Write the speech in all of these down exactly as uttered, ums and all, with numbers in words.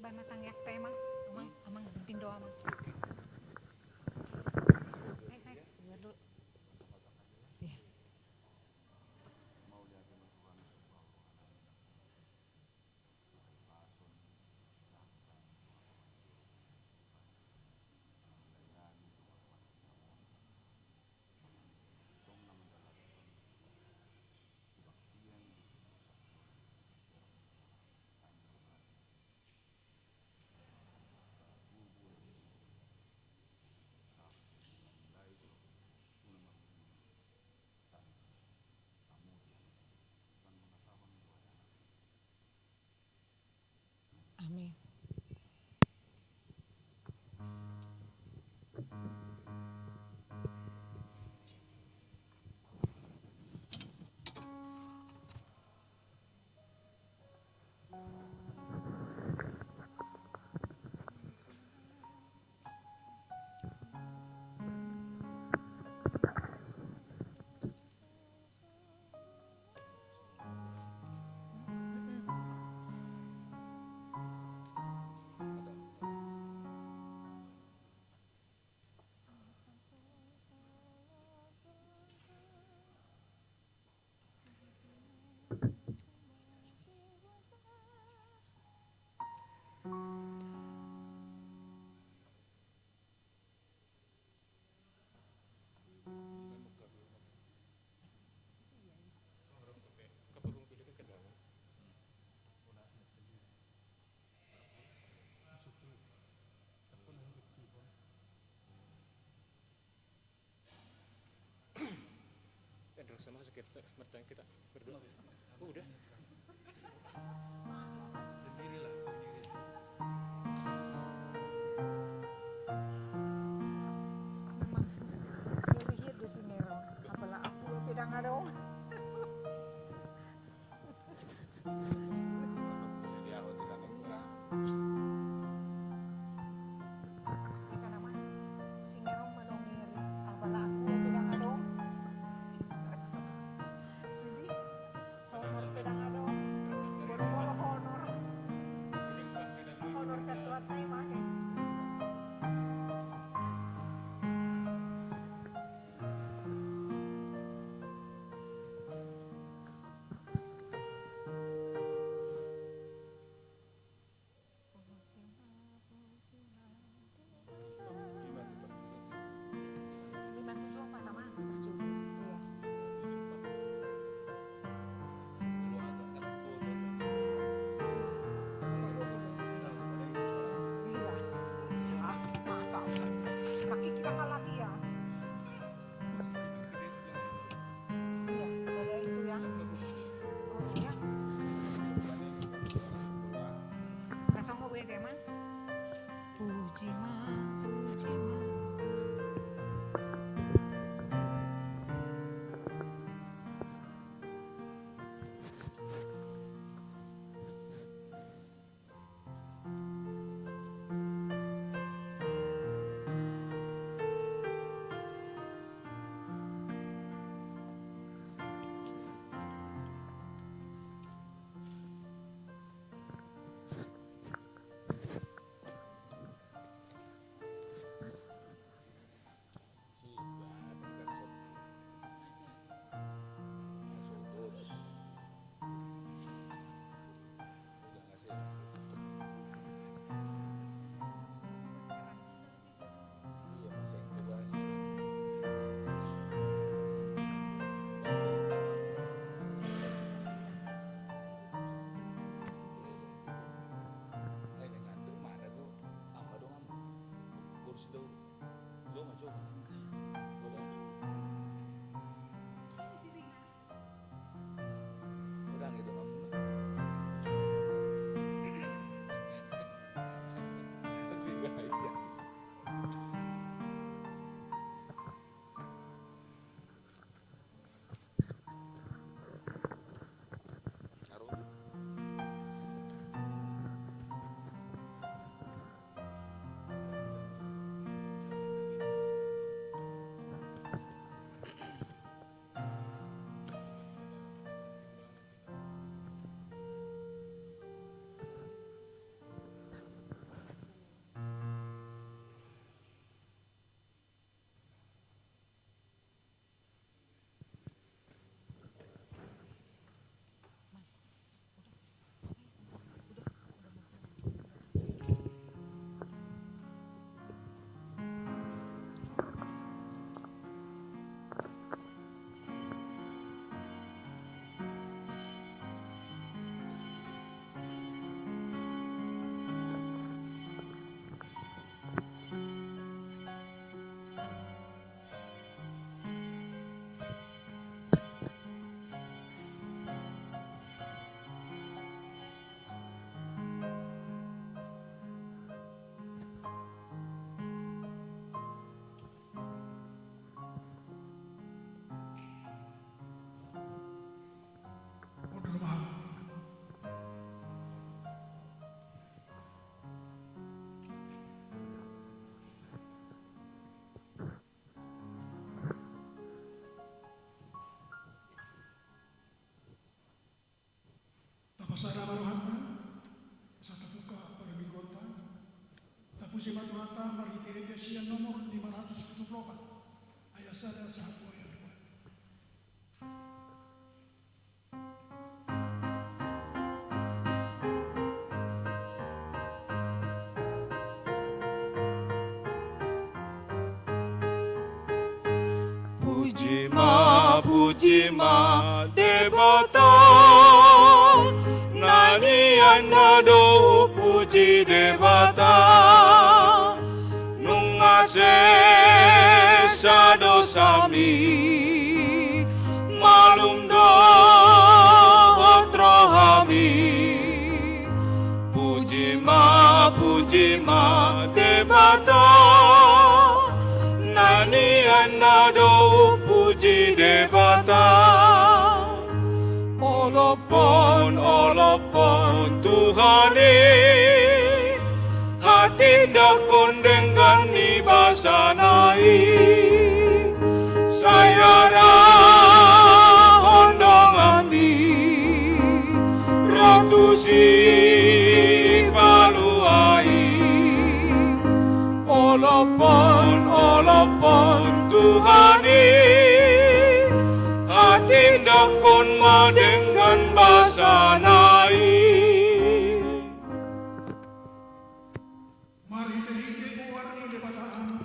Amang, tangiang te, Amang. Amang, Amang, pindo, Amang. Saya, saya keluar dulu. Iya. Amin. Eh, nggak usah masuk, kita bertanya, kita berdoa. Oh, udah. Sendirilah, sendiri. Memang ngeri hian do si Nero. Apala aku pe ndang adong. Jadi, aho di sana kurang. Ikan ama, si Nero molo ngeri, apala aku pe ndang adong. Jadi, honor pe ndang adong. Boro-boro honor. Honor satu atai mage. Lima tujuh empat, Amang. Tujuh. Iya. Iya. Ah, masa? Laki kita kalah dia. Iya, boleh itu ya. Oh, ya. Langsung ke W T, Mang. Puji ma, puji ma. Tuhanta marhite ende sian nomor lima ratus pitu pulu opat, ayat sada sahat tu ayat dua. Puji ma, puji ma Debata, na nian na do puji Debata, nunga sesa dosami, malum dohot rohami. Puji ma, puji ma Debata, na nian na do puji Debata. Olophon, olophon Tuhan i, hatindanghon denggan ni basana i, sai arahon donganmi ro tu sipalua i. Olophon, olophon Tuhan i, hatindanghon ma denggan basana i. Marhitehite goar ni Debata Ama,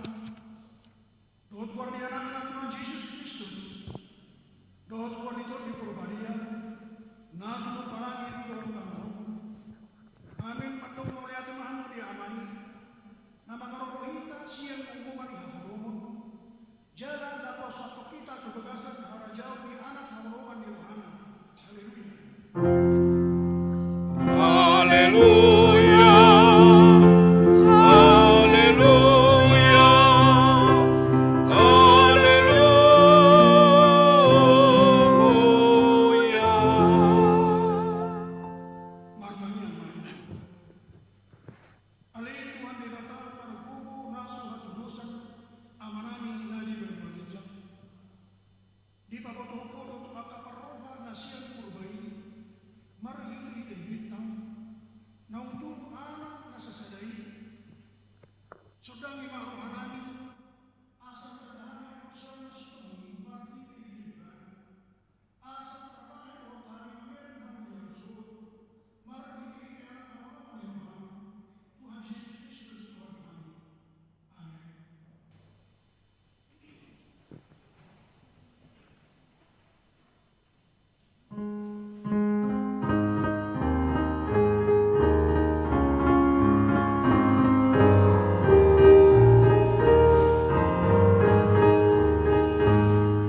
dohot goar ni Anakna Tuhan Jesus Kristus, dohot goar ni Tondi Porbadia, na tumompa langit dohot tano on. Amen. Mandok mauliate ma hamu di Ama i, na mangaroro hita sian gomgoman ni haholomon, jala na pasahathon hita tu bagasan harajaon ni Anak haholongan ni rohana. Haleluya. Haleluya. Haleluya. Haleluya. Martangiang ma hita. Ale Tuhan Debata, pargogo na so hatudosan amanami na di banua ginjang, dipabotohon Ho do tu angka parroha na sian purba i marhitehite bintang naung tubu Anak na sasada i. Sondangi ma rohanami asa tadahami haporseaon na sintong i marhitehite Ibana. Asa tabahen dohot hami mamereng hamuliaon suhut marhitehite Anak haholongan ni roham, Tuhan Jesus Kristus Tuhannami. Amen.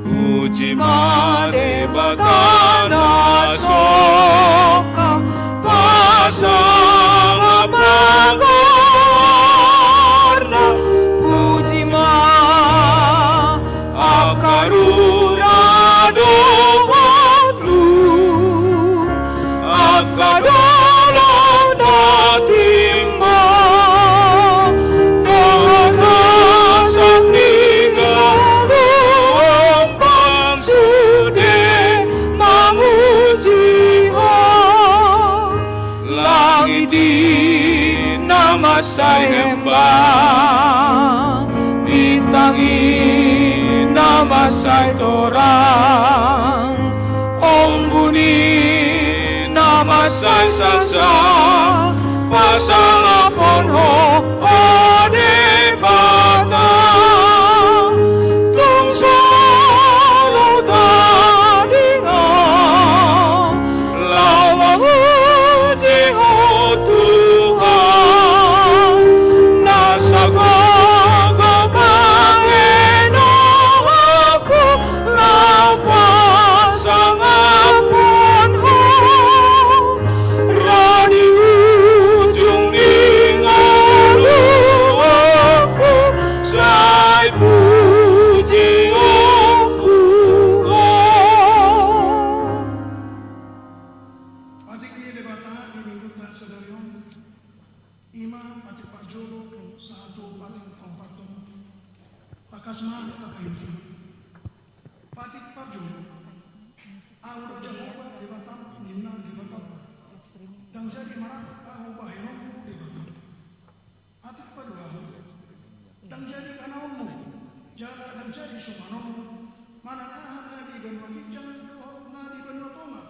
Puji ma Debata na songkap pasangap goarna. Puji ma angka rura dohot luhut, angka dolok na timbo dohot asak ni ngolu, ombang sude mamuji Ho. Langit i na mansai hembang, bintang i na mansai torang, ombun i na mansai saksang pasangaphon Ho, o Debata. Tung so olo tadinga laho mamuji Ho Tuhan, nasa gogo bahenonku laho pasangaphon Ho. Ro di ujung ni ngolungku sai pujionku Ho. Patik ni Debata di Minggunta sadari on, i ma patik parjolo sahat tu patik paopathon. Tangkas ma tapaihut i. Patik parjolo: Ahu do Jahowa Debatam, ninna Debatanta, ndang jadi marangkup ahu bahenonmu Debatam. Patik paduahon: Jala ndang jadi songon on manang aha na di banua ginjang dohot na di banua tonga,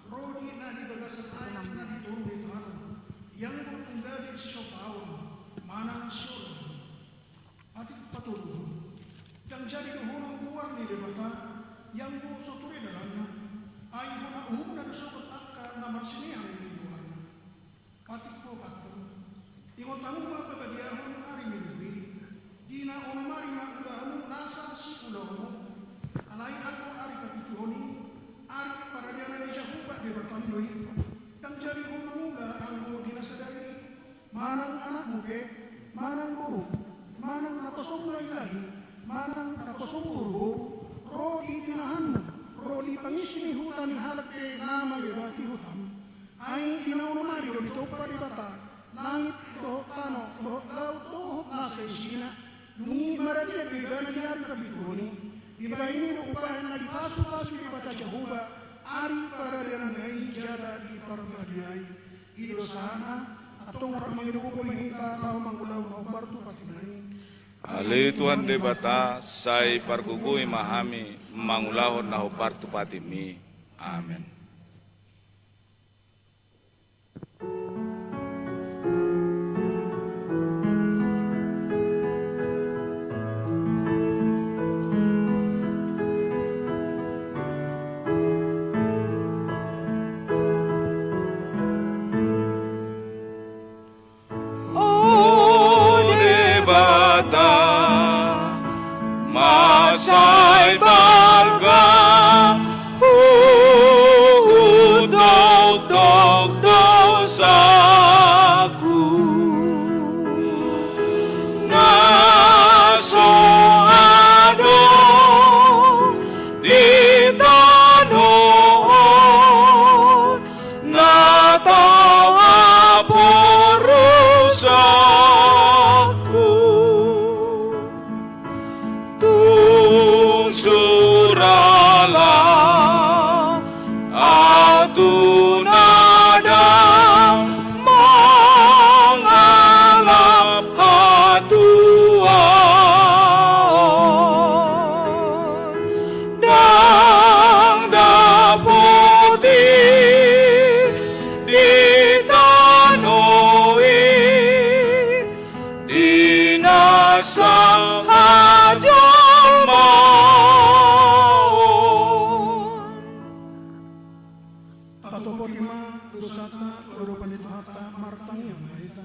ro di na di bagasan aek na di toru ni tangan on, ianggo tung gabe sisombaon manang sioloi. Patik patoluhon. Ndang jadi dohonon goar ni Debata, ianggo so ture dalanna, ai hona uhumna do sogot angka na marsineang di goarna. Patik paopathon. Ingot hamu ma pabadiahon ari Minggu i, di na onom ari ma ulaonmu nasa siulaonmu. Alai anggo ari papituhon i, ari paradianan ni Jahowa Debatam do i. Ndang jadi ho mangula anggo di na sadari i. Manang anakmu pe, manang borum, manang naposom lahilahi, manang naposom boruboru, ro di pinahanmu, ro di pangisi ni huta ni halak pe na mangibati hutam. Ai di na onom ari do ditompa Debata langit dohot tano dohot laut dohot na saisina. Dung i maradian do ibana di ari papituhon i. Dibahen i do umbahen na dipasupasu Debata Jahowa ari paradiananna i jala diparbadiai. I do sahatna. Antong rap mangido gogo ma hita laho mangulahon na hombar tu patimna i. Ale Tuhan Debata, sai pargogoi ma hami mangulahon na hombar tu patimmi. Amen. O Debata, mansai balga huhut dokdok dosaku, na so adong di tano on, na tau haporusonku. Tung sura lam ahu tu na dang mangalap hatuaon, ndang dapot i di tano i, di na sahajolmaon. Tatopoti ma dosanta di adopan ni Tuhanta, martangiang ma hita.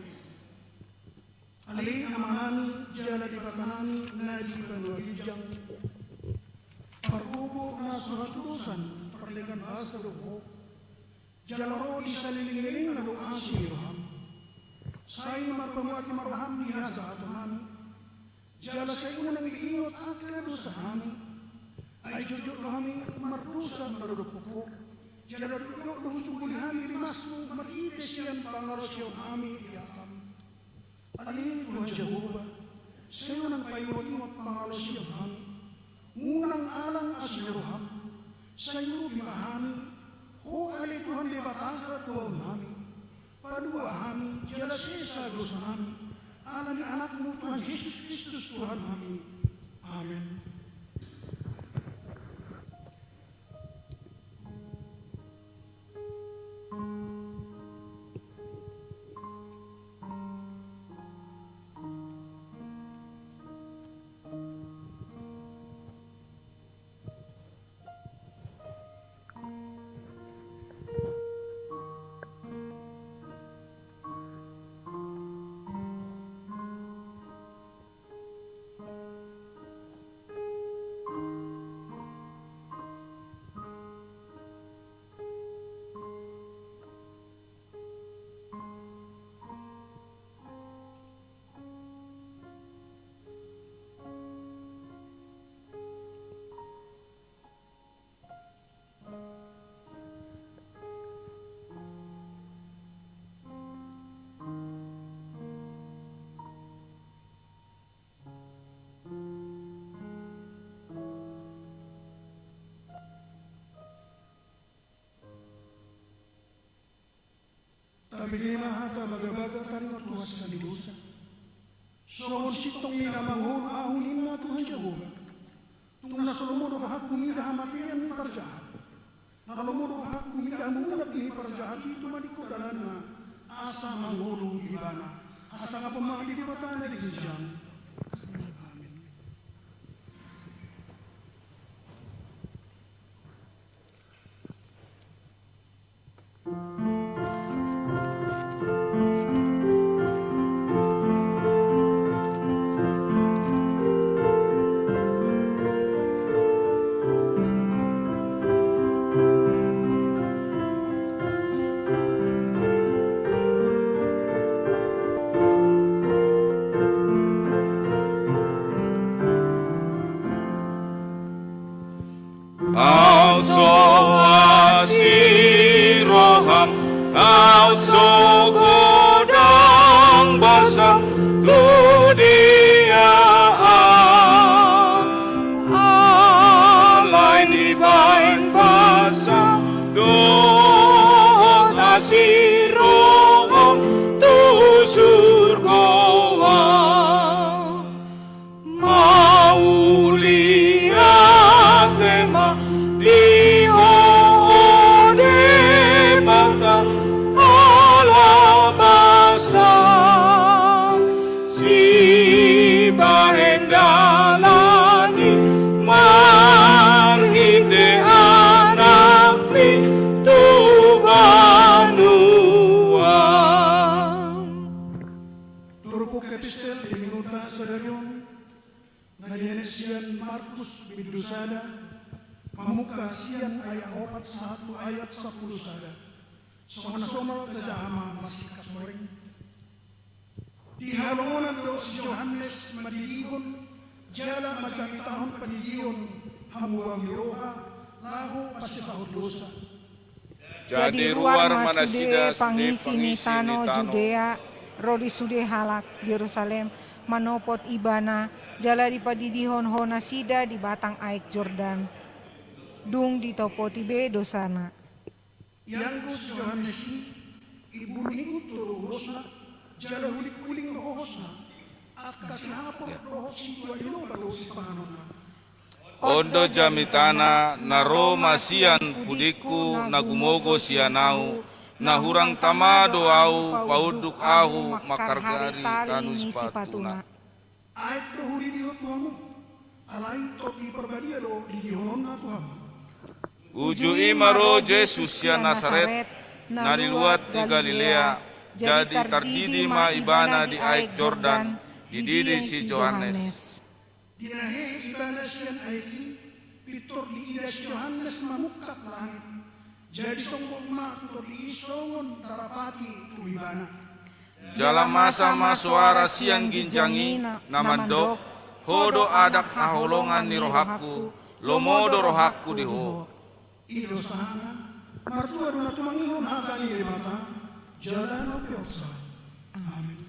Ale Amanami jala Debatanami na di banua ginjang, pargogo na so hatudosan, parlegan basa do Ho, jala ro di salelenglelengna do asi ni roham. Sai marpamuati ma roham di hajahatonami, jala sai unang diingot angka dosanami. Ai jotjot do hami mardosa maradophon Ho, jala jotjot do husumbuli hami rimasmu marhite sian pangalosionnami di hatam. Ale Tuhan Jahowa, sai unang paingotingot pangalosionnami, unang alang asi ni roham, sai urupi ma hami, Ho ale Tuhan Debata hatuaonnami. Palua hami jala sesa dosanami, ala ni Anakmu Tuhan Jesus Kristus Tuhannami. Amen. Tabege ma hata bagabaga taringot tu hasesaan ni dosa. Songon sintong ni na mangolu ahu ninna Tuhan Jahowa, Ibana. Hasangapon ma di Debata na di ginjang. Amin. Aut so asi roham, aut so godang basam tu dia am. Alai dibaen basam dohot asi roham tu surgo am. Mauliate ma di Ho, o Debata, ala basam, sibahen dalan i marhite Anakmi tu banua. Turpuk epistel di minggunta sadari on, na dienet sian Markus bindu sada, mamungka sian ayat opat sahat tu ayat sampulu sada. Songon na somal tajaha ma marsisoreng. Di halongonan do si Johannes mandidihon, jala manjamitahon pandidion hamubaon ni roha, laho pasesahon dosa. Jadi ruar ma sude pangisi ni tano Judea ro di sude halak Jerusalem manopot Ibana, jala dipandidihon Ho nasida di batang aek Jordan. Dung ditopoti be dosana. Ianggo si Johannes i, imburu ni unto do ulos na, jala hulinghuling do hohos na, angka sihapor dohot sintua ni loba do sipanganon na. On do jamitana, na ro ma sian pudingku na gumogo sian ahu, na hurang tama do ahu paunduk ahu mangkargari tali ni sipatuna. Aek do hudidihon tu hamu, alai Tondi Parbadia do didihononna tu hamu. Uju i ma ro Jesus sian Nasaret, na di luat ni Galilea, jadi tardidi ma Ibana di aek Jordan, dididi si Johannes. Di na hehe Ibana sian aek i, pintor diida si Johannes mamungkap langit. Jadi songgop ma tu tondi i songon darapati tu Ibana. Jala masa ma soara sian ginjang i na mandok: Ho do adat haholongan ni rohangku, lomo do rohangku di Ho. I do sahana. Martua do na tumangihon hata ni Debata, jala na umpeopsa. Amin.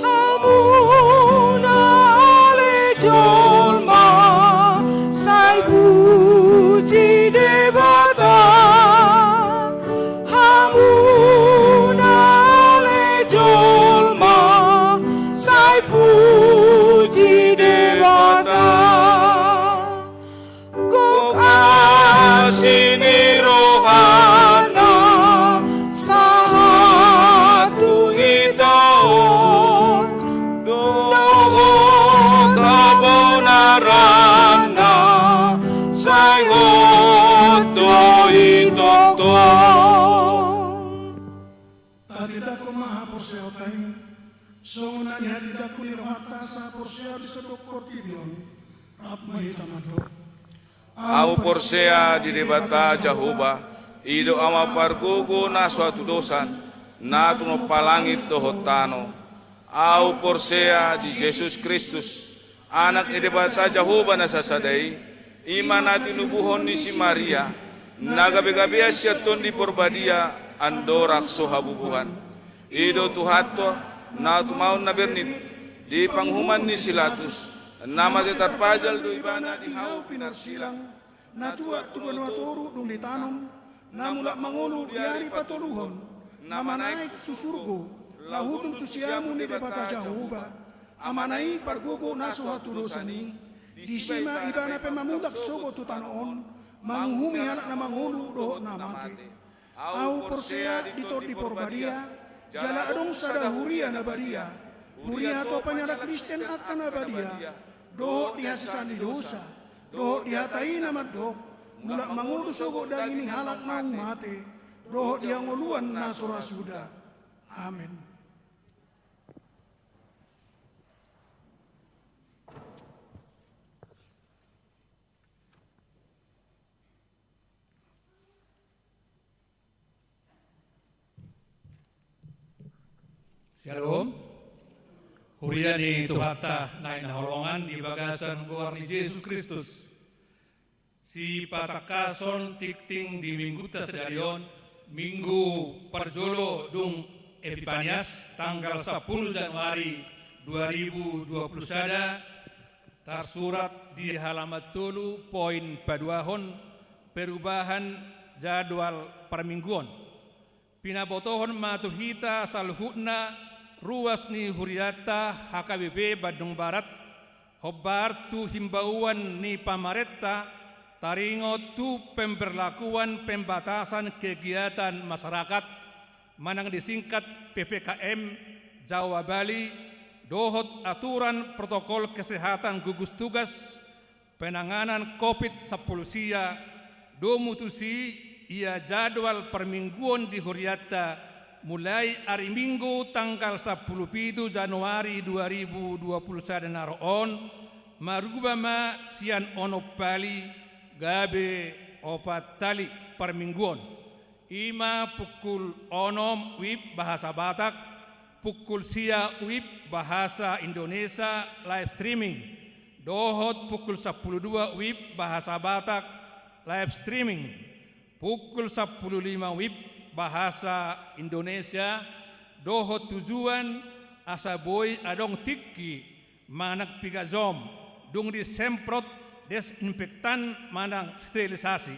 Hamu na ale jolma, sai puji Debata. Hamu na ale jolma, sai puji Debata. Gok asi ni rohana sahat tu hita on, dohot habonaranna sai hot do i tongtong. Tatindangkon ma haporseaonta i, songon na nihatindangkon ni rohanta sahaporseaon di sandok portibi on. Rap ma hita mandok. Ahu porsea di Debata Jahowa, i do Ama pargogo na so hatudosan, na tumompa langit dohot tano. Ahu porsea di Jesus Kristus, Anak ni Debata Jahowa na sasada i, i ma na tinubuhon ni si Maria, na gabegabean sian Tondi Parbadia andorang so habubuhan. I do Tuhanta, na tumaon na bernit, di panguhuman ni si Latus, na mate tarpajal do Ibana di hau pinarsilang, na tuat tu banua toru dung ditanom, na mulak mangolu di ari patoluhon, na manaek tu surgo, Laho dung tu siamun ni Debata Jahowa, Amana i pargogo na so hatudosan i, disi ma ibana pe mamulak sogot tu tano on, manguhumi halak na mangolu dohot na mate. Ahu porsea di Tondi Porbadia, jala adong sada huria na badia, huria hatopan ni halak Kristen angka na badia, dohot di hasesaan ni dosa, dohot di hata i na mandok, mulak mangolu sogot daging ni halak naung mate, dohot di hangoluan na so ra suda. Amen. Syalom. Huria ni Tuhanta na hinaholongan di bagasan goar ni Jesus Kristus. Sipatangkason tingting di Minggunta sadari on, Minggu parjolo dung Epipanias, tanggal sampulu Januari dua ribu dua puluh sada, tarsurat di halaman tolu, poin paduahon, perubahan jadwal parmingguon. Pinabotohon ma tu hita saluhutna ruas ni hurianta H K B P Bandung Barat, hombar tu himbauan ni pamarenta taringot tu pemberlakuan pembatasan kegiatan masyarakat, manang disingkat P P K M Jawa Bali, dohot aturan protokol kesehatan gugus tugas penanganan covid sampulu sia, domu tusi ia jadwal parmingguon di hurianta, mulai ari Minggu tanggal sampulu pitu Januari dua ribu dua puluh sada na ro on, maruba ma sian onom pali gabe opat hali parmingguon. I ma pukul onom WIB bahasa Batak, pukul sia WIB bahasa Indonesia live streaming, dohot pukul sampulu dua WIB bahasa Batak live streaming, pukul sampulu lima WIB bahasa Indonesia, dohot tujuan asa boi adong tingki manang piga jom dung disemprot desinfektan manang sterilisasi.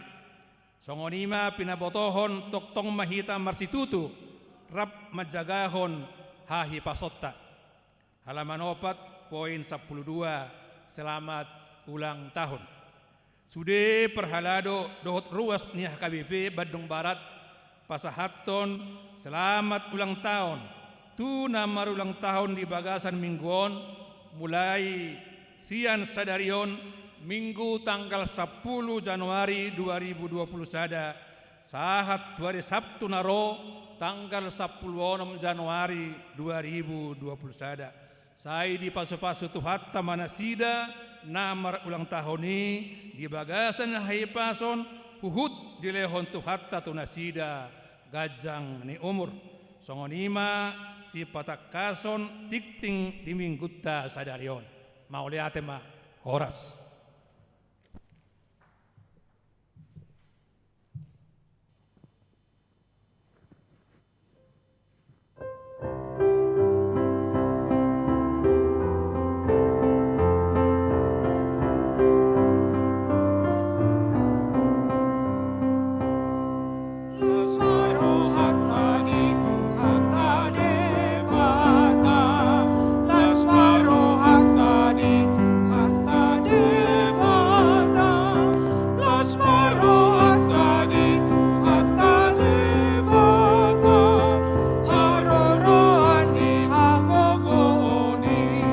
Songon i ma pinabotohon, tongtong ma hita marsitutu rap manjagahon hahipasonta. Halaman opat, poin sampulu dua, selamat ulang tahun. Sude parhalado dohot ruas ni H K B P Bandung Barat pasahathon selamat ulang tahun tu na marulang tahun di bagasan minggu on, mulai sian sadari on, Minggu tanggal sampulu Januari dua ribu dua puluh sada, sahat tu ari Sabtu na ro, tanggal sampulu onom Januari dua ribu dua puluh sada. Sai dipasupasu Tuhanta ma nasida na marulang tahun i di bagasan hahipason, huhut dilehon Tuhanta tu nasida ganjang ni umur. Songon i ma sipatangkason tingting di minggunta sadari on. Mauliate ma, horas. Las ma rohanta di Tuhanta Debata, las ma rohanta di Tuhanta Debata, las ma rohanta di Tuhanta Debata, haroroan ni hagogoon i.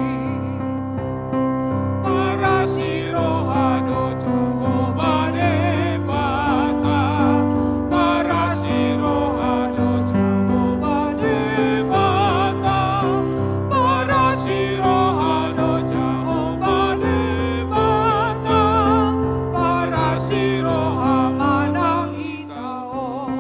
Parasi roha do Jahowa Debata, parasi roha do Jahowa Debata, parasi roha do Jahowa Debata, parasi roha manang hita on.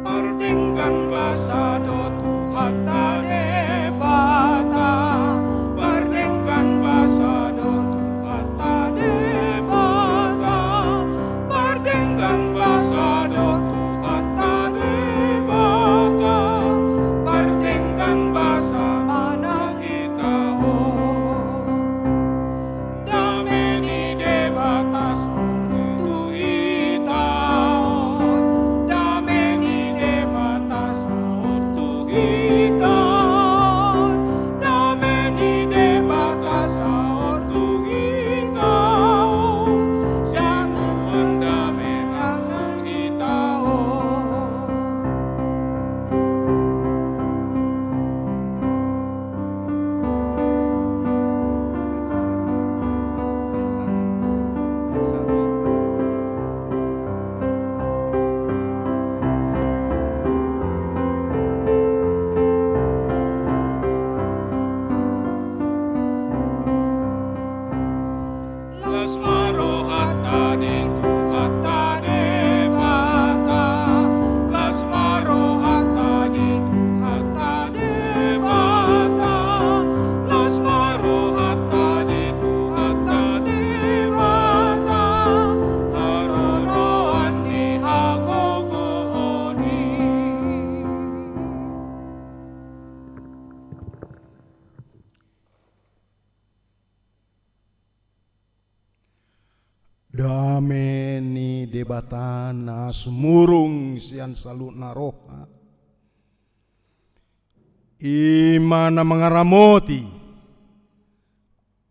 Pardenggan basa do Tuhanta Debata, pardenggan basa do Tuhanta Debata na sumurung sian saluhutna roha, i ma na mangaramoti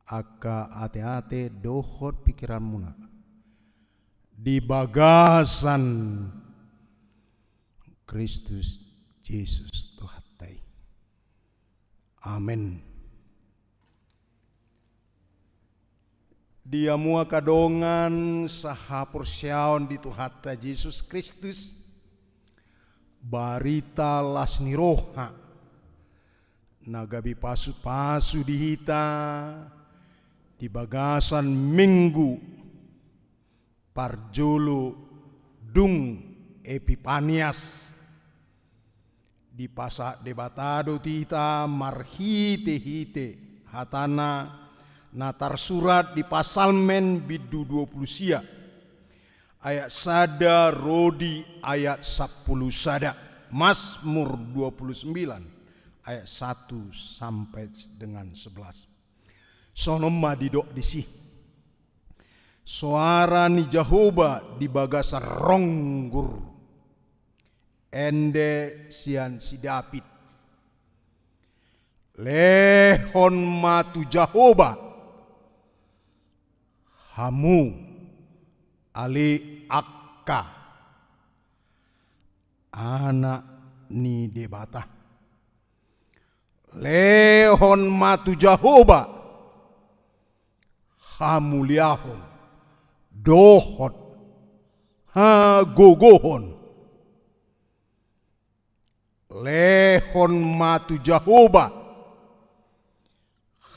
angka ateate dohot pingkiranmuna di bagasan Kristus Jesus Tuhanta i. Amen. Di hamu angka dongan sahaporseaon di Tuhanta Jesus Kristus, barita las ni roha na gabe pasupasu di hita di bagasan Minggu parjolo dung Epipanias, dipasahat Debata do tu hita marhitehite hataNa na tarsurat di Psalmen bindu dua pulu sia, ayat sada ro di ayat sampulu sada, Mazmur dua pulu sembilan ayat satu sampai dengan sebelas. Songon on ma didok disi: Soara ni Jahowa di bagasan ronggur. Ende sian si Daud. Lehon ma tu Jahowa, hamu ale angka anak ni Debata. Lehon ma tu Jahowa hamuliaon dohot hagogoon. Lehon ma tu Jahowa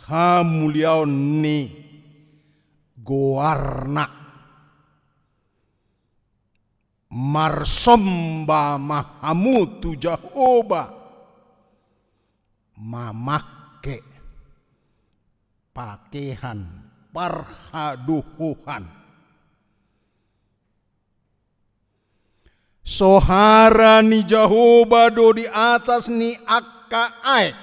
hamuliaon ni goarna. Marsomba ma hamu tu Jahowa mamangke pakean parhadohoan. Soara ni Jahowa do di atas ni angka aek.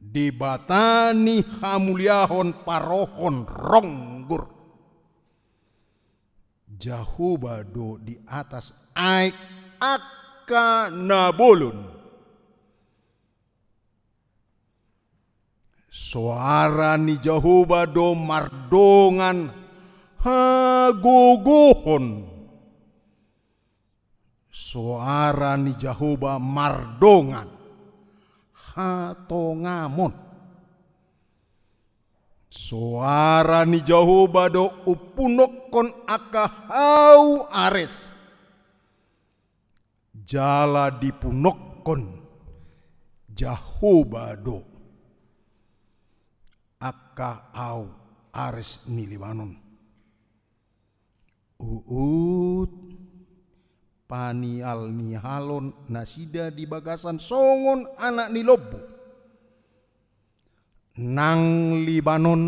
Debata ni hamuliaon parohon ronggur. Jahowa do di atas aek angka na bolon. Soara ni Jahowa do mardongan hagogoon. Soara ni Jahowa mardongan hatongamon. Soara ni Jahowa do umpunokkon angka hau Ares. Jala dipunokkon Jahowa do angka hau Ares ni Libanon. Huhut panialnihalon nasida di bagasan songon anak ni lombu. Nang Libanon,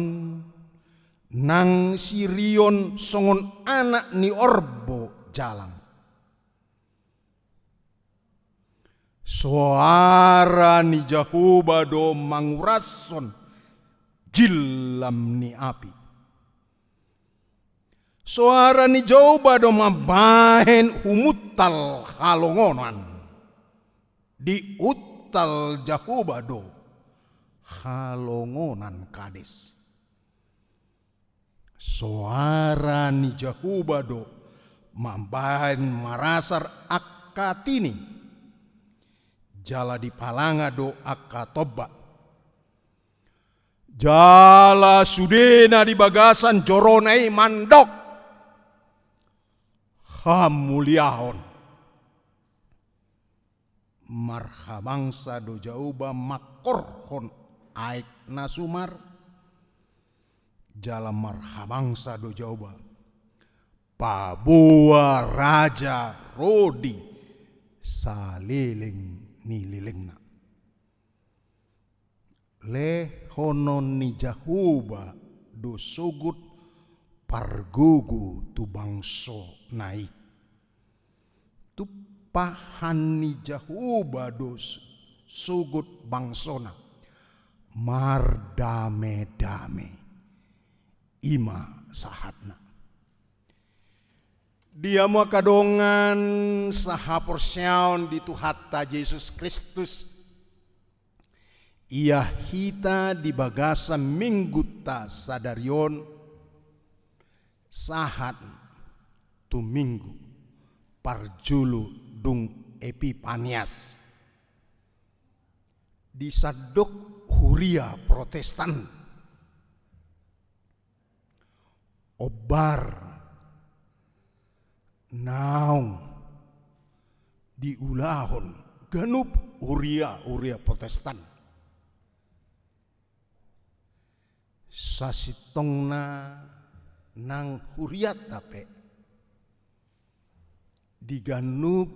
nang Sirion songon anak ni orbo jalang. Soara ni Jahowa do mangurashon jillam ni api. Soara ni Jahowa do mambahen humuntal halongonan. Diuntal Jahowa do halongonan Kades. Soara ni Jahowa do mambahen marasar angka tini, jala dipalanga do angka tombak. Jala sude na di bagasan jorona i mandok hamuliaon. Marhabangsa do Jahowa mangkorhon aek na sumar. Jala marhabangsa do Jahowa paboa raja ro di saleleng ni lelengna. Lehonon ni Jahowa do sogot pargogo tu bangsona i. Tumpahan ni Jahowa do s-, sogot bangsona mardamedame. I ma sahatna. Di hamu angka dongan sahaporseaon di Tuhanta Jesus Kristus, ia hita di bagasan minggunta sadari on, sahat tu minggu parjolo dung Epipanias. Di sandok huria Protestan, ombar naung diulahon ganup huria-huria Protestan. Sasintongna nang hurianta pe di ganup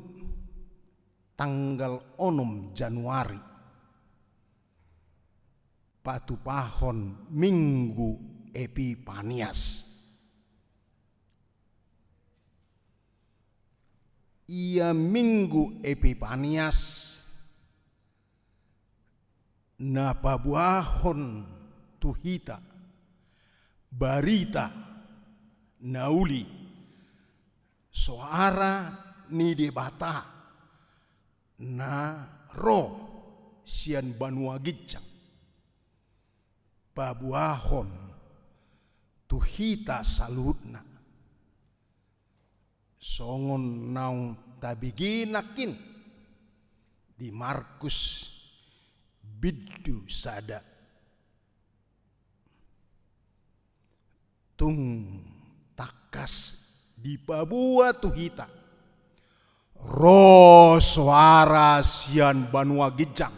tanggal onom Januari patupahon Minggu Epipanias. Ia Minggu Epipanias na paboahon tu hita barita na uli, soara ni Debata na ro sian banua ginjang, paboahon tu hita saluhutna, songon naung tabege nangkin di Markus bindu sada. Tung tangkas dipaboa tu hita ro soara sian banua ginjang,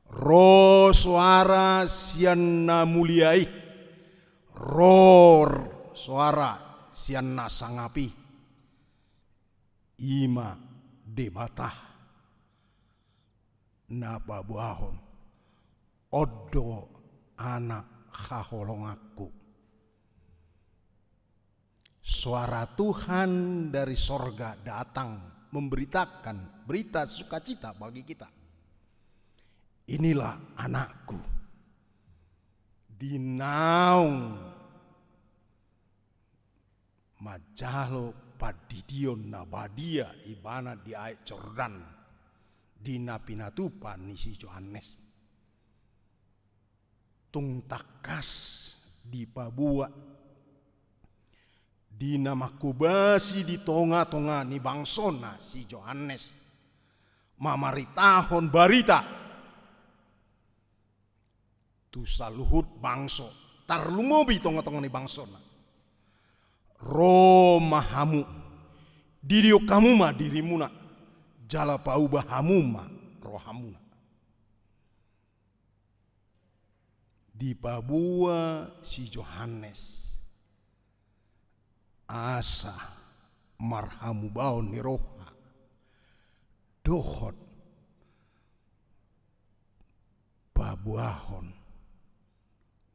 ro soara sian na mulia i, ro soara sian na sangap i. I ma Debata na paboahon, "On do Anak haholonganku." Suara Tuhan dari sorga datang memberitakan berita sukacita bagi kita. "Inilah anakku." Di naung manjalo pandidion na badia ibana di Aek Jordan, di na pinatupa ni si Johannes. Tung tangkas dipaboa di na manghobasi di tonga-tonga ni bangsona si Johannes, mamaritahon barita tu saluhut bangso, tarlumobi tonga-tonga ni bangsona. Ro ma hamu, didion hamu ma dirimuna, jala paubah hamu ma rohamuna. Dipaboa si Johannes asa marhamubaon ni roha dohot paboahon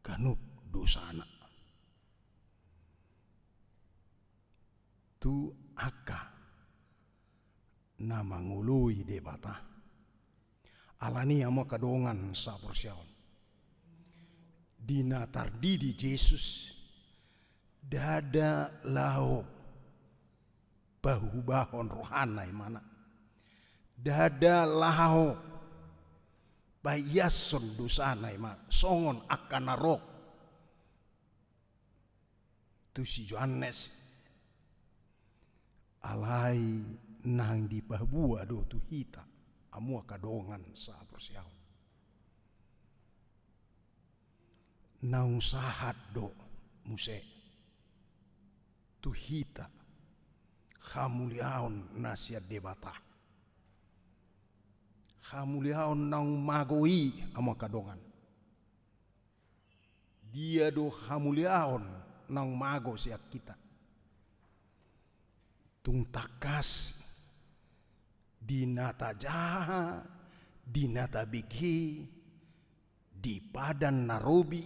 ganup dosana. Tu angka na mangoloi Debata. Alani i, hamu angka dongan saporseaon, di na tardidi Jesus, ndada laho paubahon rohana ibana, ndada laho paiashon dosana ibana, songon angka na ro tu si Johannes. Alai naung dipaboa do tu hita, hamu angka dongan saporseaon. Naung sahat do muse tu hita hamuliaon na sian Debata. Hamuliaon naung mago i, hamu angka dongan. Dia do hamuliaon naung mago sian hita? Tung tangkas di na tajaha, di na tabege, di Padan na Robi,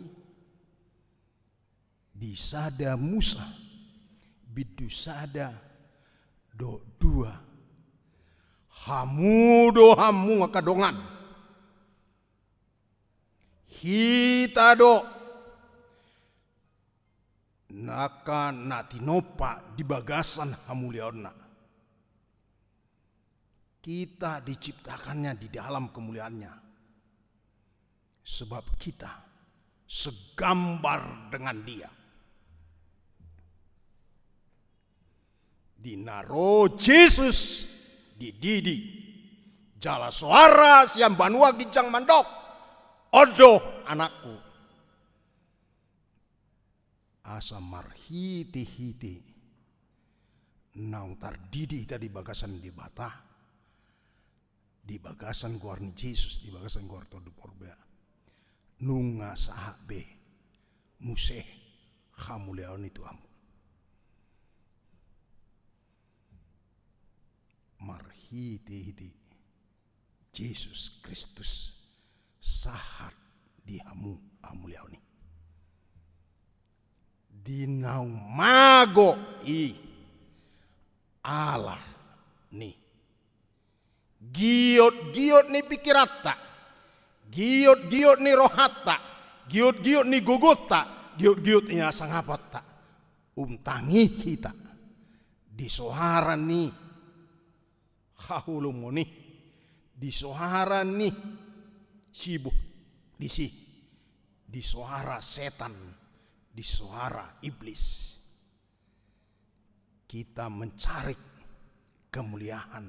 di Sada Musa bindu sada dohot dua. Hamu do, hamu angka dongan. Hita do angka na tinompa di bagasan hamuliaonna. Kita diciptakannya di dalam kemuliaannya. Sebab kita segambar dengan Dia. Di na ro Jesus dididi, jala soara sian banua ginjang mandok: On do Anakku. Asa marhitehite naung tardidi hita di bagasan Debata, di bagasan goar ni Jesus, di bagasan goar Tondi Porbadia, nunga sahat be muse hamuliaon i tu hamu. Marhitehite Jesus Kristus sahat di hamu hamuliaon i. Di naung mago i, alani giotgiot ni pingkiranta, giotgiot ni rohanta, giotgiot ni gogonta, giotgiot ni hasangapanta, umtangi hita di soara ni haholomon i, di soara ni sibolis i, di soara setan, di soara iblis. Kita mencari kemuliaan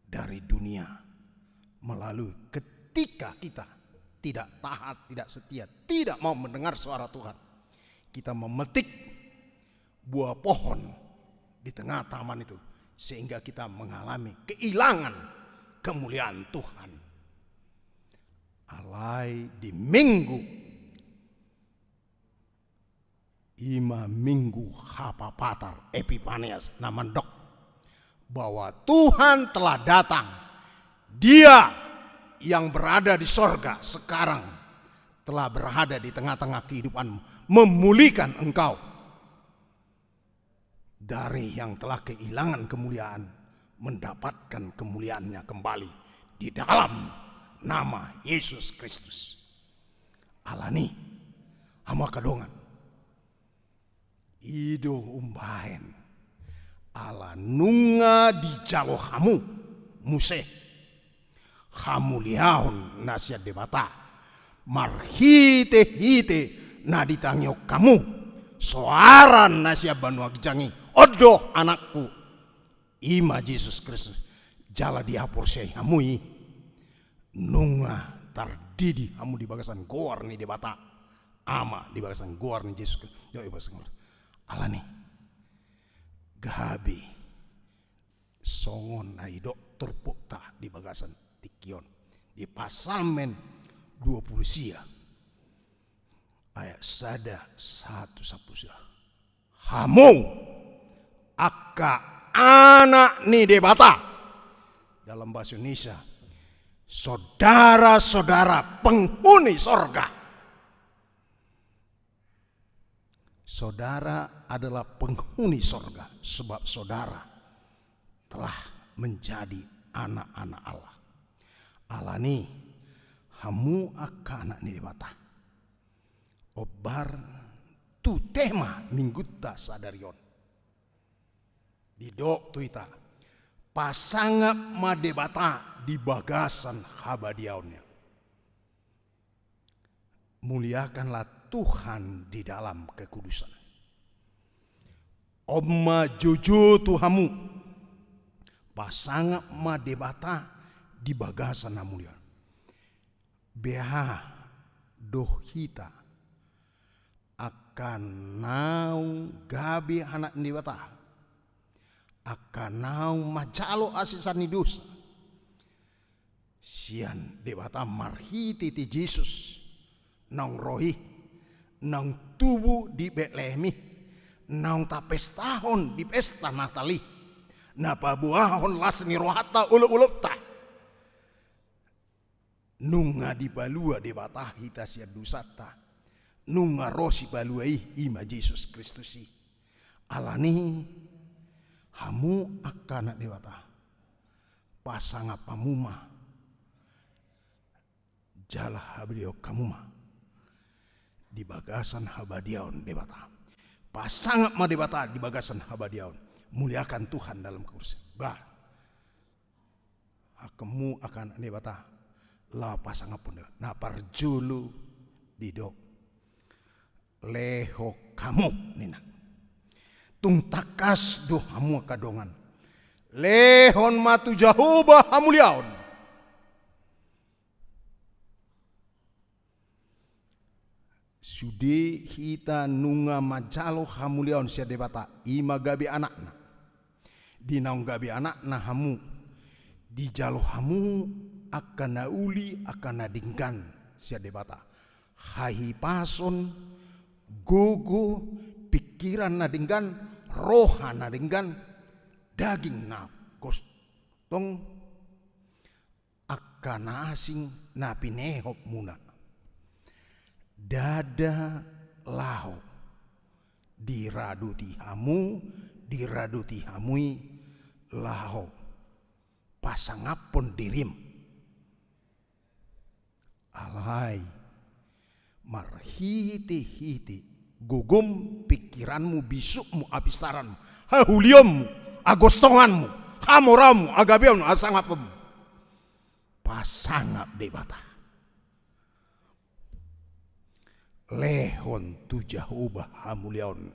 dari dunia melalui ketika kita tidak taat, tidak setia, tidak mau mendengar suara Tuhan. Kita memetik buah pohon di tengah taman itu, sehingga kita mengalami kehilangan kemuliaan Tuhan. Alai di Minggu i ma Minggu Hapapatar, Epipanias, na mandok bahwa Tuhan telah datang. Dia yang berada di sorga sekarang telah berada di tengah-tengah kehidupanmu, memulihkan engkau dari yang telah kehilangan kemuliaan, mendapatkan kemuliaannya kembali di dalam nama Yesus Kristus. Alani, hamu angka dongan, i do umbahen ala nunga dijalo hamu muse hamuliaon na sian Debata, marhitehite na ditangihon hamu soara na sian banua ginjang i: On do Anakku. I ma Jesus Kristus. Jala dihaporseai hamu i, nunga tardidi hamu di bagasan goar ni Debata Ama, di bagasan goar ni Jesus Kristus. Alani, gabe songon na nidok turpukta di bagasan tingki on, di Psalmen dua pulu sia, ayat sada sahat tu sampulu sia: Hamu angka anak ni Debata. Dalam bahasa Indonesia, saudara-saudara penghuni sorga. Saudara adalah penghuni sorga, sebab saudara telah menjadi anak-anak Allah. Alani, hamu angka anak ni Debata. Ombar tu tema Minggunta sadari on. Didok tu hita: Pasangap ma Debata di bagasan habadiaonNa. Muliakanlah Tuhan di dalam kekudusan. On ma joujou tu hamu: Pasangap ma Debata di bagasan hamuliaon. Beha do hita angka naung gabe anak ni Debata, angka naung manjalo hasesaan ni dosa sian Debata marhitehite Jesus naung ro i, naung tubu di Betlehem i, naung tapestahon di pesta Natal i, na paboahon las ni rohanta, olopolopta. Nunga dipalua Debata hita sian dosanta. Nunga ro sipalua i, i ma Jesus Kristus i. Alani, hamu angka anak Debata, pasangap hamu ma, jala habadiaon hamu ma di bagasan habadiaon Debata. Pasangap ma Debata di bagasan habadiaon. Muliakan Tuhan dalam kekursian. Bah. Hamu angka anak ni Debata, laho pasangaphon Debata. Na parjolo didok, lehon hamu ninna. Tung tangkas do hamu angka dongan. Lehon ma tu Jahowa hamuliaon. Sude hita nunga manjalo hamuliaon sian Debata, i ma gabe anakna. Di naung gabe anakna hamu, dijalo hamu angka na uli, angka na denggan sian Debata. Hahipason, gogo, pingkiran na denggan, roha na denggan, daging na gostong, angka na asing na pinehopmuna. Ndada laho diradoti hamu, diradoti hamu i laho pasangaphon dirim. Alai marhitehite gogom, pingkiranmu, bisukmu, hapistaranmu, hahulionmu, agostonganmu, hamoraonmu, agabeonmu, hasangaponmu, pasangap Debata. Lehon tu Jahowa hamuliaon.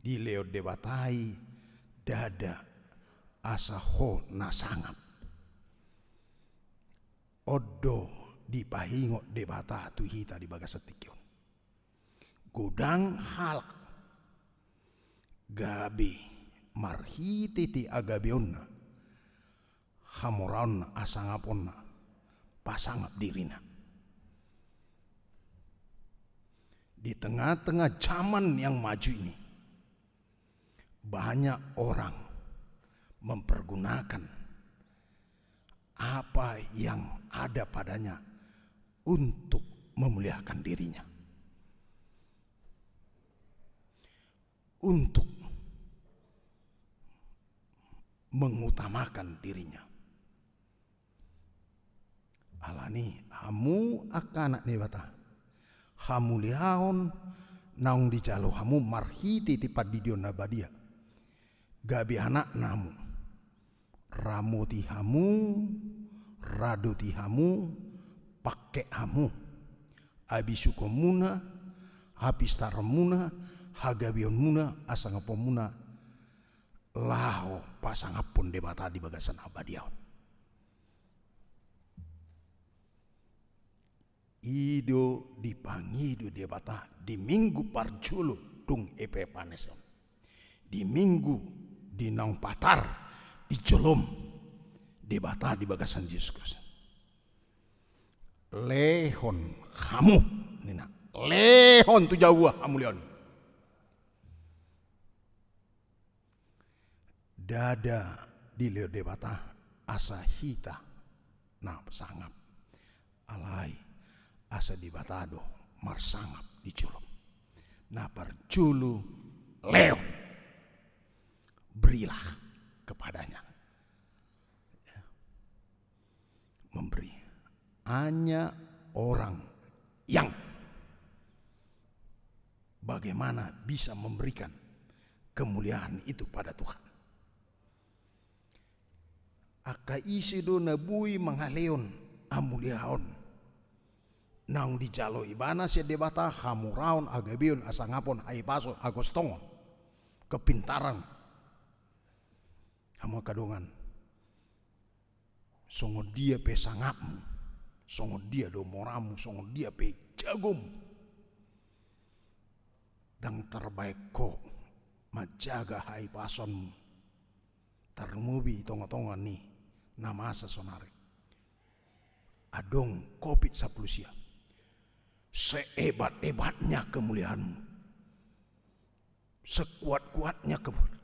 Dilehon Debata i ndada asa ho na sangap. On do dipaingot Debata tu hita di bagasan tingki on. Godang halak gabe marhitehite agabeonna, hamoraonna, hasangaponna, pasangap dirina. Di tengah-tengah zaman yang maju ini, banyak orang mempergunakan apa yang ada padanya untuk memuliakan dirinya, untuk mengutamakan dirinya. Alani hamu angka anak ni Debata, hamuliaon naung dijalo hamu marhitehite pandidion na badia, gabe anakna hamu, ramoti hamu, radoti hamu, pangke hamu, abisukonmuna, hapistaranmuna, hagabeonmuna, hasangaponmuna, laho pasangaphon Debata di bagasan habadiaon. I do dipangido Debata di minggu parjolo dung Epifanes on. Di minggu di naung patar di jolom Debata di bagasan Jesus Kristus. Lehon hamu ninna. Lehon tu Jahowa hamuliaon i. Ndada dilehon Debata asa hita na sangap. Alai asa Debata do marsangap di jolom. Na parjolo lehon. Berilah kepadanya. Memberi. Hanya orang yang bagaimana bisa memberikan kemuliaan itu pada Tuhan. Angka ise do na boi mangalehon hamuliaon naung dijalo ibana sian Debata, hamoraon, agabeon, hasangapon, hahipason, hagostongon, kepintaran. Hamu angka dongan. Songon dia pe sangapmu, songon dia do moramu, songon dia pe jagomu, ndang tarbaen ho manjaga hahipasonmu, tarlumobi di tongatonga ni na masa sonari. Adong covid sampulu sia. Sehebat-hebatnya kemuliaanmu, sekuat-kuatnya kemuliaan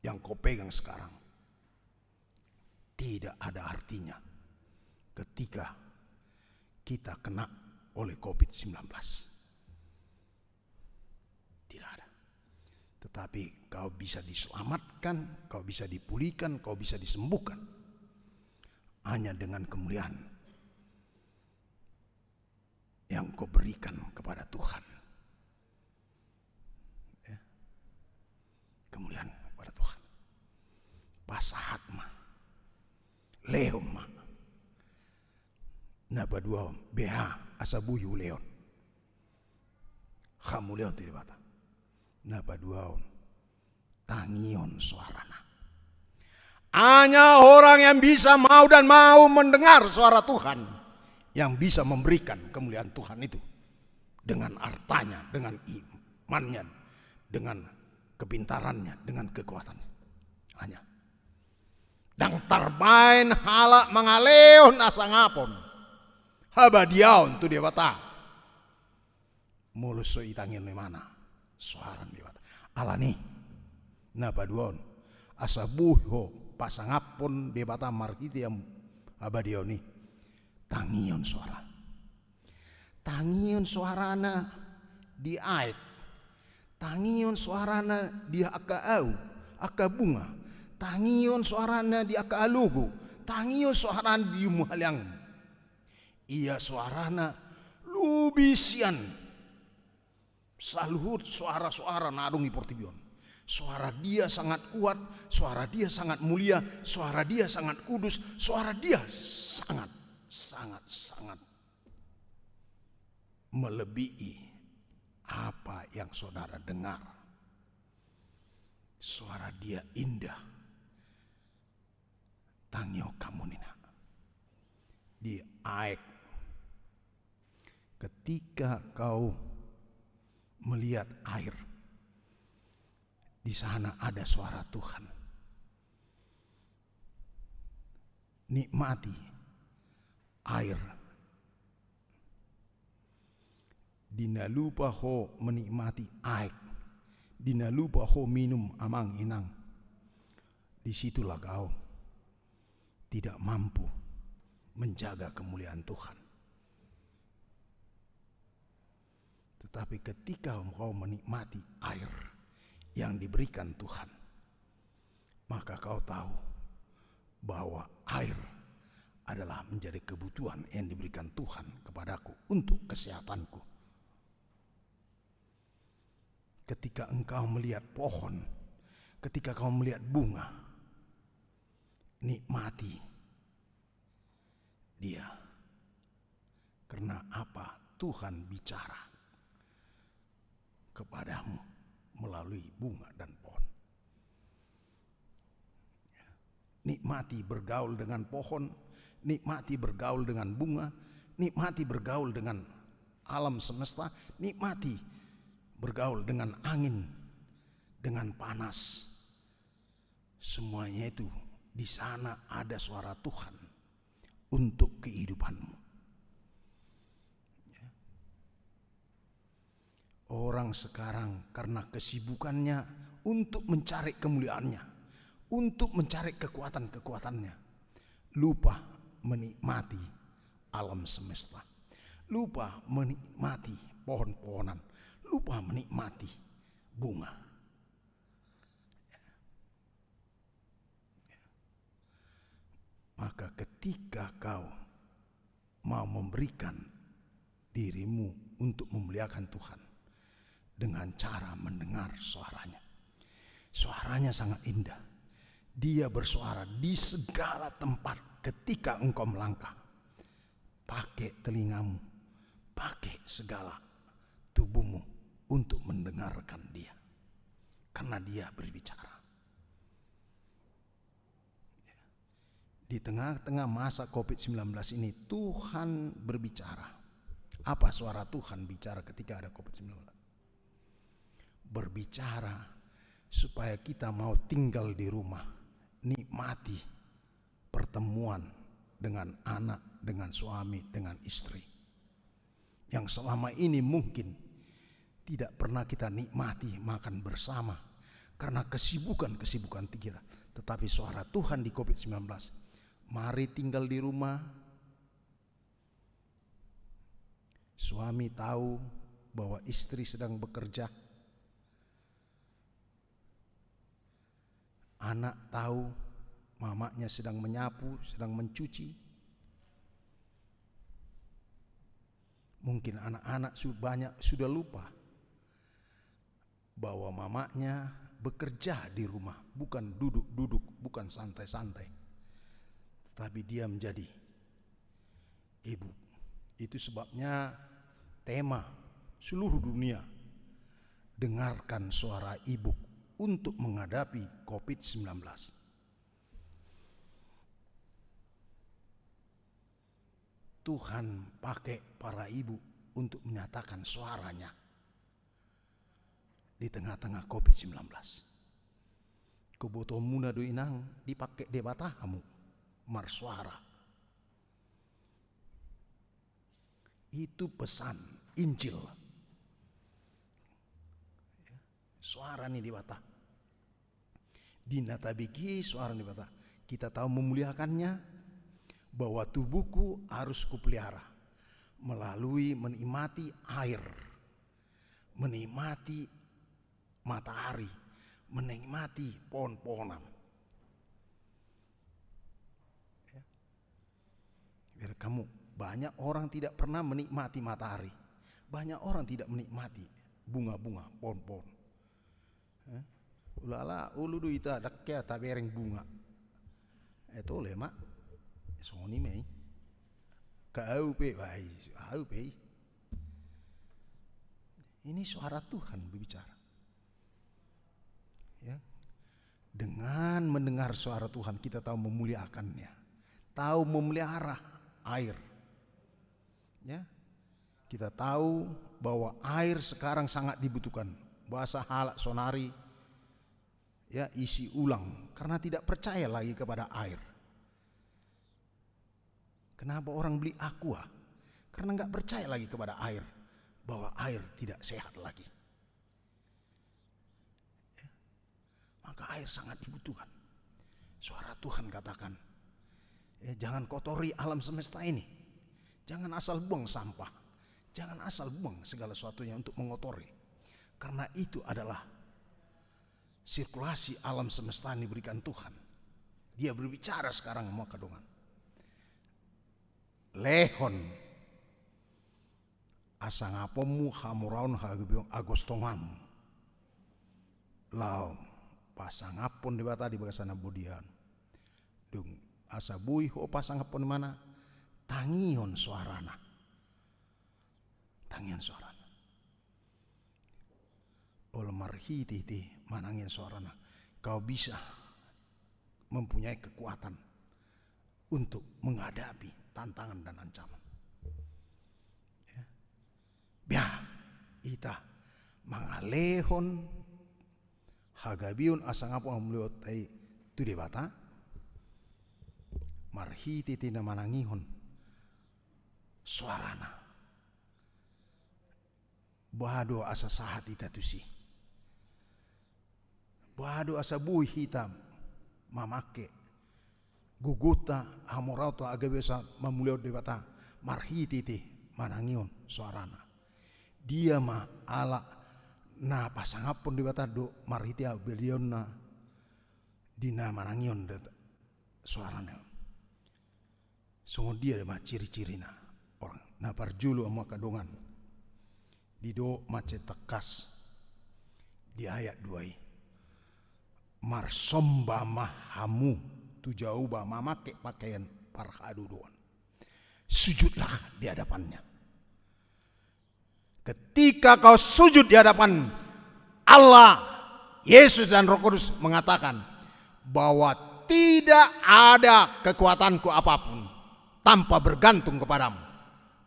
yang kau pegang sekarang, tidak ada artinya ketika kita kena oleh covid sembilan belas. Tidak ada. Tetapi kau bisa diselamatkan, kau bisa dipulihkan, kau bisa disembuhkan hanya dengan kemuliaan. yang kau berikan kepada Tuhan. Ya. Kemuliaan kepada Tuhan. Pasahat ma. Lehon ma. Na paduahon, beha asa boi hulehon. Hamuliaon tu Debata. Na paduahon, tangihon soarana. Hanya orang yang bisa mau dan mau mendengar suara Tuhan yang bisa memberikan kemuliaan Tuhan itu dengan hartanya, dengan imannya, dengan kepintarannya, dengan kekuatannya. Hanya. Ndang tarbaen halak mangalehon hasangapon, habadiaon tu Debata molo so ditangihon imana soara ni Debata. Alani, na paduahon, asa boi ho pasangaphon Debata marhite habadiaon i, tangihon soara. Tangihon soarana di aek. Tangihon soarana di angka au, angka bunga. Tangihon soarana di angka alogo. Tangihon soarana di hamuliaon. Ia soarana lobi sian saluhut soara-soara na adong di portibi on. Soara dia sangat kuat, soara dia sangat mulia, soara dia sangat kudus, soara dia sangat, sangat, sangat melebihi apa yang saudara dengar. Soara dia indah. Tangihon hamu ninna. Di aek. Ketika kau melihat air, di sana ada suara Tuhan. Nikmati air. Di na lupa ho menikmati aek, di na lupa ho minum, amang inang, di situlah kau tidak mampu menjaga kemuliaan Tuhan. Tetapi ketika kau menikmati air yang diberikan Tuhan, maka kau tahu bahwa air adalah menjadi kebutuhan yang diberikan Tuhan kepadaku untuk kesehatanku. Ketika engkau melihat pohon, ketika kau melihat bunga, nikmati dia. Karena apa? Tuhan bicara kepadamu melalui bunga dan pohon. Nikmati bergaul dengan pohon, nikmati bergaul dengan bunga, nikmati bergaul dengan alam semesta, nikmati bergaul dengan angin, dengan panas. Semuanya itu, di sana ada suara Tuhan untuk kehidupanmu. Ya. Orang sekarang karena kesibukannya untuk mencari kemuliaannya, untuk mencari kekuatan-kekuatannya, lupa menikmati alam semesta, lupa menikmati pohon-pohonan, lupa menikmati bunga. Maka ketika kau mau memberikan dirimu untuk memuliakan Tuhan dengan cara mendengar suaranya. Suaranya sangat indah. Dia bersuara di segala tempat ketika engkau melangkah. Pakai telingamu, pakai segala tubuhmu untuk mendengarkan dia. Karena dia berbicara. Di tengah-tengah masa covid sembilan belas ini, Tuhan berbicara. Apa suara Tuhan bicara ketika ada covid sembilan belas? Berbicara supaya kita mau tinggal di rumah, nikmati pertemuan dengan anak, dengan suami, dengan istri, yang selama ini mungkin tidak pernah kita nikmati makan bersama karena kesibukan-kesibukan kita. Tetapi suara Tuhan di covid sembilan belas, mari tinggal di rumah. Suami tahu bahwa istri sedang bekerja. Anak tahu mamanya sedang menyapu, sedang mencuci. Mungkin anak-anak su-, banyak sudah lupa bahwa mamanya bekerja di rumah, bukan duduk-duduk, bukan santai-santai, tetapi dia menjadi ibu. Itu sebabnya tema seluruh dunia, dengarkan suara ibu untuk menghadapi covid sembilan belas. Tuhan pakai para ibu untuk menyatakan suaranya di tengah-tengah covid sembilan belas. Kebutuhanmuna do inang dipakai Debata hamu marsuara. Itu pesan Injil. Suara ni Debata. Di na tabege suara ni Debata, kita tahu memuliakannya, bahwa tubuhku harus kupelihara melalui menikmati air, menikmati matahari, menikmati pohon-pohonan. Ya. Biar kamu, banyak orang tidak pernah menikmati matahari. Banyak orang tidak menikmati bunga-bunga, pohon-pohon. Eh? Ulala, olo do ita, dang hea tabereng bunga. Eh, tole ma. Songon i ma i. Ka au pe, wah, i, au pe i. Ini suara Tuhan berbicara. Ya. Dengan mendengar suara Tuhan, kita tahu memuliakannya, tahu memelihara air. Ya. Kita tahu bahwa air sekarang sangat dibutuhkan. Bahasa halak sonari, ya, isi ulang, karena tidak percaya lagi kepada air. Kenapa orang beli Aqua? Karena nggak percaya lagi kepada air, bahwa air tidak sehat lagi. Ya. Maka air sangat dibutuhkan. Suara Tuhan katakan, ya, jangan kotori alam semesta ini. Jangan asal buang sampah. Jangan asal buang segala sesuatunya untuk mengotori. Karena itu adalah sirkulasi alam semesta yang diberikan Tuhan. Dia berbicara sekarang sama hamu dongan. Lehon hasangaponmu, hamoraon, hagabeon, agostonganmu, laho pasangaphon Debata di bagasan abodian. Dung asa boi ho pasangaphon imana, tangihon soarana. Tangihon soarana. Olo marhitehite manangihon soarana, kau bisa mempunyai kekuatan untuk menghadapi tantangan dan ancaman. Ya. Biar ita mangalehon hagabeon, hasangapon, hamuliateon i tu Debata, marhitehite na manangihon soarana. Boha do asa sahat hita tusi? Boha do asa boi hita mamangke gogonta, hamoraonta, hagabeonta, mamuliaon Debata marhitehite manangihon soarana? Dia ma halak na pasangaphon Debata do marhite hagabeonna di na manangihon soarana. Songon dia ma ciri-cirina? Orang na parjolo, hamu angka dongan, didok mansai tangkas di ayat dua i, marsomba ma hamu tu Jahowa mamangke pakaian parhadodoan. Sujudlah di hadapan-Nya. Ketika kau sujud di hadapan Allah, Yesus dan Roh Kudus mengatakan bahwa tidak ada kekuatanku apapun tanpa bergantung kepadamu,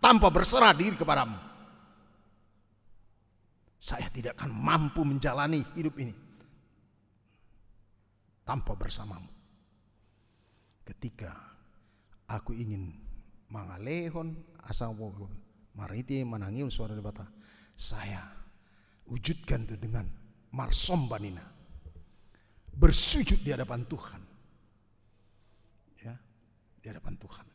tanpa berserah diri kepadamu. Saya tidak akan mampu menjalani hidup ini tanpa bersamamu. Ketika aku ingin mangalehon asa marhite manangihon soara Debata, saya wujudkan itu dengan marsomba ninna, bersujud di hadapan Tuhan. Ya, di hadapan Tuhan.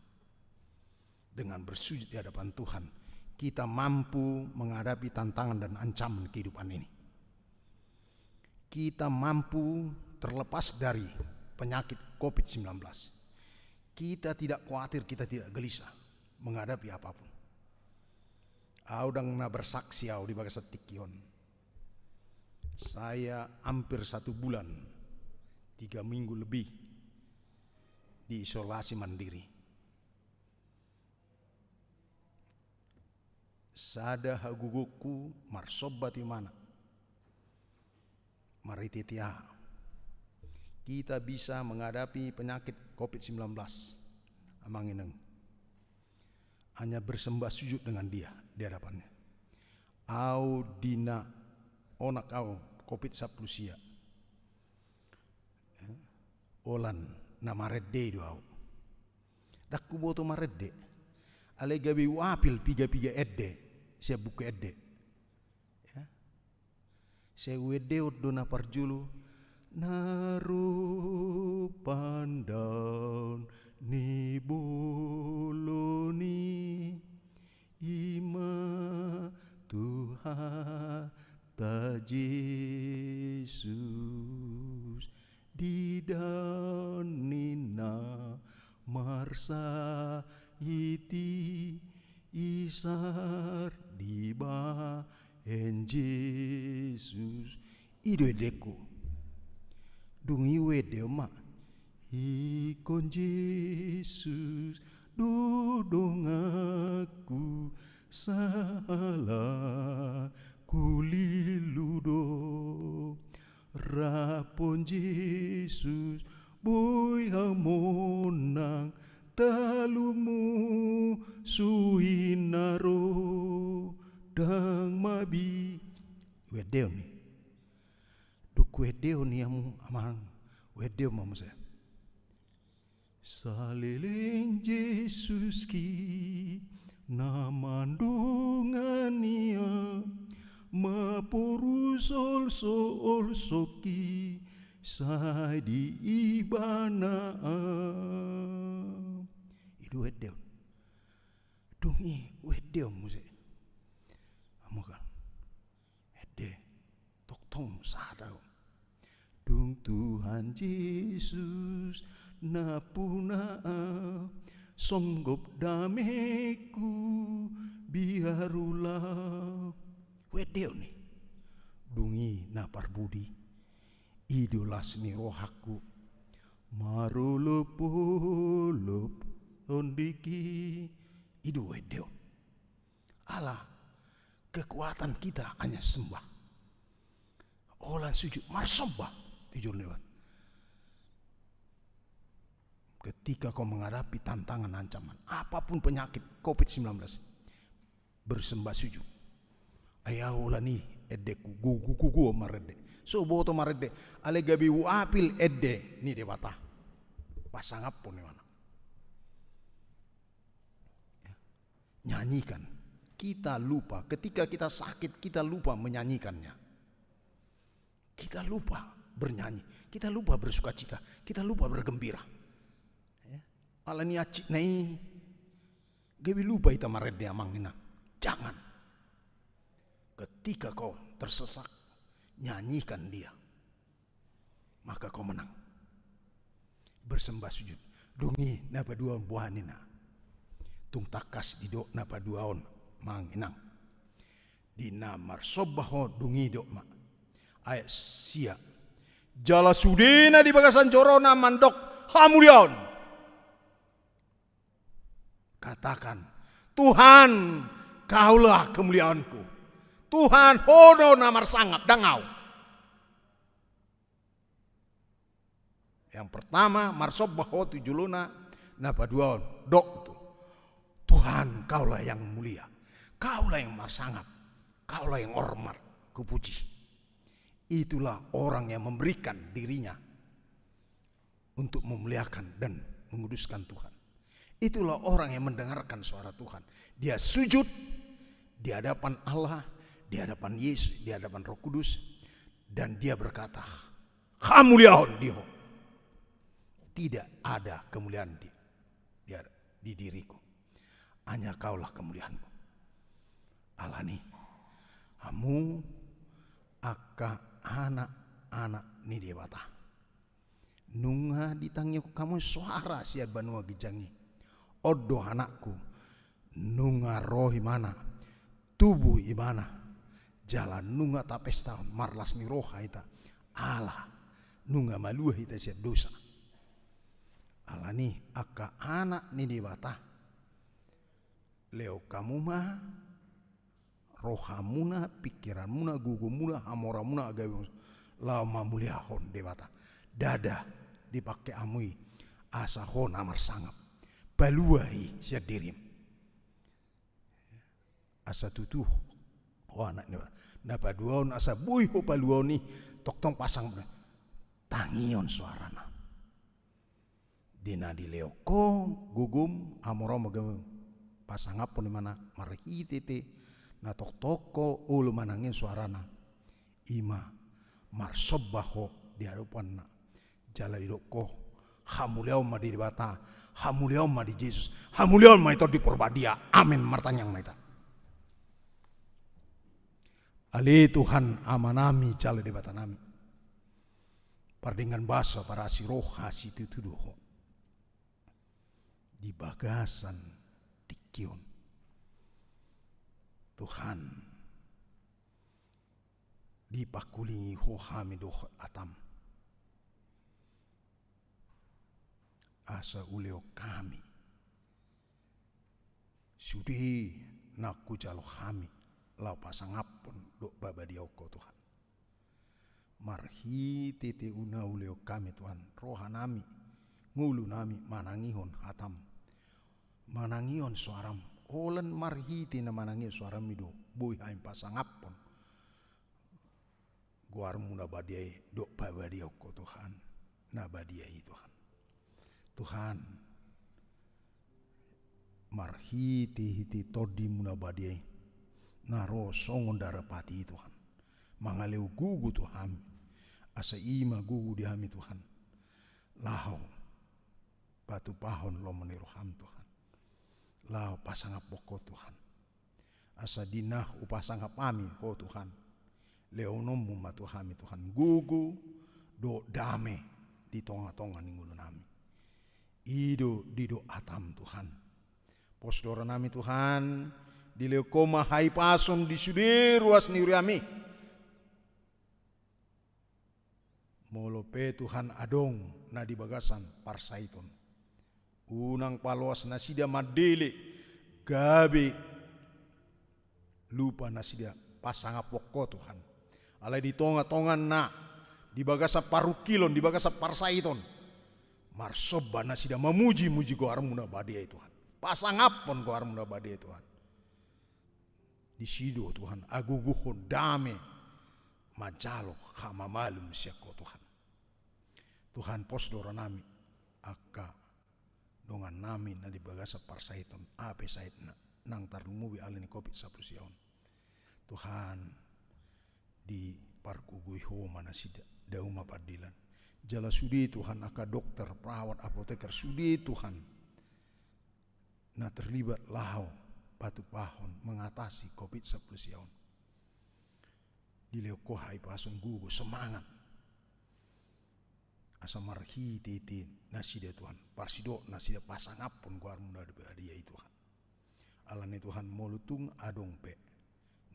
Dengan bersujud di hadapan Tuhan, kita mampu menghadapi tantangan dan ancaman kehidupan ini. Kita mampu terlepas dari penyakit covid sembilan belas. Kita tidak khawatir, kita tidak gelisah menghadapi apapun. Au ndang na bersaksi au di bagasan tingki on. Saya hampir satu bulan, tiga minggu lebih, di isolasi mandiri. Sada hagogoonku marsomba tu Ibana. Marhite-hite aha kita bisa menghadapi penyakit covid sembilan belas, amang inang? Hanya bersembah sujud dengan Dia di hadapan-Nya. Au di na onak au covid sampulu sia, holan na marende do au. Ndang huboto marende. Alai gabe huapil piga-piga ende sian buku ende. Ya. Sai huendehon do na parjolo, na ro pandaon ni bolon i, i ma Tuhanta Jesus. Di daon ni na marsahit i, isar dibahen Jesus. I do endengku. Dung i huendehon ma, ingkon Jesus do donganku, sahalakku lilu do. Rap on Jesus, boi au monang, talu musu i na ro, ndang mabi. Huendehon i. Dung huendehon i hamu amang, huendehon ma muse. Saleleng Jesus i na mandongani au, maporus olso-olsok i sai di Ibana au. I do huendehon. Dung i huendehon muse. Hamu kan. Ende, tongtong sada au. Dung Tuhan Jesus nampuna au, songgop damengku biar ulaon. Huendehon i. Dung i na parbudi, i do las ni rohangku, marolop-olop tondik i. I do huendehon. Ala kekuatan kita hanya sembah. Holan sujud, marsomba tu jolo ni Debata. Ketika kau menghadapi tantangan, ancaman, apapun penyakit covid sembilan belas, bersembah sujud. Ai au holan i endengku, gogo-gogo marende. So huboto marende, alai gabe huapil ende ni Debata. Pasangaphon Ibana. Ya. Nyanyikan. Kita lupa, ketika kita sakit, kita lupa menyanyikannya. Kita lupa bernyanyi, kita lupa bersukacita, kita lupa bergembira. Ya. Alani hansit na i, gabe lupa hita marende, amang inang. Jangan. Ketika kau tersesak, nyanyikan Dia. Maka kau menang. Bersembah sujud. Dung i na paduahon boha ninna. Tung tangkas didok na paduahon, amang inang. Di na marsomba ho dung i didok ma. Ayat sia. Jala sudena di bagasan jorona mandok hamuliaon. Katakan, Tuhan, Kaulah kemuliaanku. Tuhan, Ho do na marsangap, ndang au. Yang pertama, marsomba ho tu jolona, na paduahon, dok tu. Tuhan, Kaulah yang mulia. Kaulah yang marsangap. Kaulah yang hormat, kupuji. Itulah orang yang memberikan dirinya untuk memuliakan dan menguduskan Tuhan. Itulah orang yang mendengarkan suara Tuhan. Dia sujud di hadapan Allah, di hadapan Yesus, di hadapan Roh Kudus, dan dia berkata, "Hamuliaon di Ho. Tidak ada kemuliaan di, di, di diriku. Hanya Kaulah kemuliaanku." Alani, hamu angka anak-anak ni Debata. Nunga ditangihon hamu soara sian banua ginjang i. On do anakku, nunga ro Ibana. Tubu ibana, jala nunga tapestahon marlas ni roha hita, ala nunga malua hita sian dosa. Alani angka anak ni Debata, lehon hamu ma rohamuna, pingkiranmuna, gogomuna, hamoraonmuna, agama, laho mamuliahon Debata. Ndada dipangke hamu i asa ho na marsangap. Palua i sian dirim. Asa tutu ho anak ni Debata. Na paduahon asa boi ho paluaon i, tongtong pasang, tangihon soarana. Di na dilehon ho gogom, hamoraon, agama, pasangaphon ibana marhitehite na tongtong ho olo manangihon soarana. I ma marsomba ho di adopanna. Jala didok ho, hamuliaon ma di Debata, hamuliaon ma di Jesus, hamuliaon ma di Tondi Porbadia. Amen. Martangiang ma hita. Ale Tuhan Amanami jala Debatanami, pardenggan basa, parasi roha, situtu do ho di bagasan tingki on. Tuhan, dipangkulingi ho hami dohot atam, asa hulehon hami sude na hujalo hami laho pasangaphon dohot pabadiahon ho, Tuhan. Marhitehite na hulehon hami, Tuhan, rohanami, ngolunami manangihon hatam, manangihon soaram. Holan marhite na manangihon soaram i do boi hami pasangaphon goarmu na badia i dohot pabadiahon ho, Tuhan, na badia i, Tuhan. Tuhan, marhitehite Tondimu na badia i, na ro songon darapati i, Tuhan, mangalehon gogo tu hami, asa i ma gogo di hami, Tuhan, laho patupahon lomo ni roham, Tuhan, laho pasangaphon ho, Tuhan. Asa di na hupasangap hami ho, Tuhan, lehononmu ma tu hami, Tuhan, gogo dohot dame di tongatonga ni ngolunami. I do didok hatam, Tuhan. Pos do rohanami, Tuhan, dilehon ho ma hahipason di sude ruas ni huriami. Molo pe, Tuhan, adong na di bagasan parsaiton, unang paloas nasida mandele gabe lupa nasida pasangaphon ho, Tuhan. Alai di tongatonganna, di bagasan parungkilon, di bagasan parsaiton, marsomba nasida, mamujimuji goarmu na badia i, Tuhan. Pasangaphon goarmu na badia i, Tuhan. Disi do, Tuhan, hagogoon, dame, manjalo hamamalum sian ho, Tuhan. Tuhan, pos do rohanami angka dongannami na di bagasan parsaiton, aha pe saitna, nang tarlumobi ala ni covid sampulu sia on. Tuhan, dipargogoi ho ma nasida, dao ma paradilan. Jala sude, Tuhan, angka dokter, perawat, apoteker, sude, Tuhan, na terlibat laho patupahon, mengatasi covid sampulu sia on, dilehon ho hahipason, gogo, semangat, asa marhitehite nasida, Tuhan, parsidohot nasida pasangaphon goarmu na badia i, Tuhan. Alani, Tuhan, molo tung adong pe,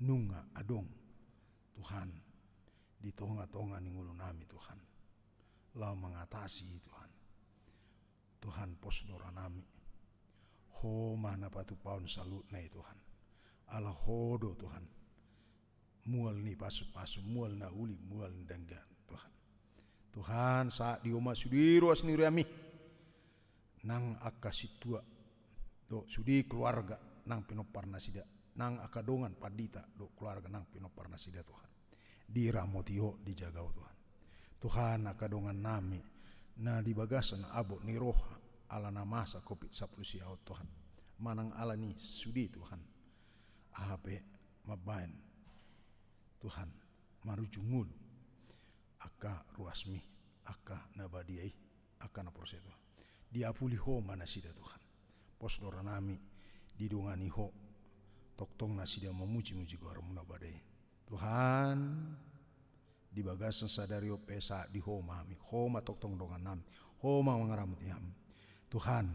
nunga adong, Tuhan, di tongatonga ni ngolunami, Tuhan, laho mengatasi i, Tuhan. Tuhan, pos do rohanami. Ho ma na patupahon saluhutna i, Tuhan. Ala ho do, Tuhan, mual ni pasupasu, mual na uli, mual na denggan, Tuhan. Tuhan, sahat di ho ma sude ruas ni huriami, nang angka sintua dohot sude keluarga nang pinompar nasida, nang angka dongan pandita dohot keluarga nang pinompar nasida, Tuhan. Diramoti ho, dijaga ho, Tuhan. Tuhan, angka dongannami na di bagasan abot ni roha ala na masa covid sampulu sia on, Tuhan, manang ala ni sude, Tuhan, aha pe mambahen, Tuhan, marujung ngolu angka ruasmi, angka na badia i, angka na porsea, Tuhan. Diapuli ho ma nasida, Tuhan. Pos do rohanami, didongani ho, tongtong nasida mamujimuji goarmu na badia i. Tuhan, di bagasan sadari on pe sahat di ho ma hami, ho ma tongtong dongannami, ho ma mangaramoti hami. Tuhan,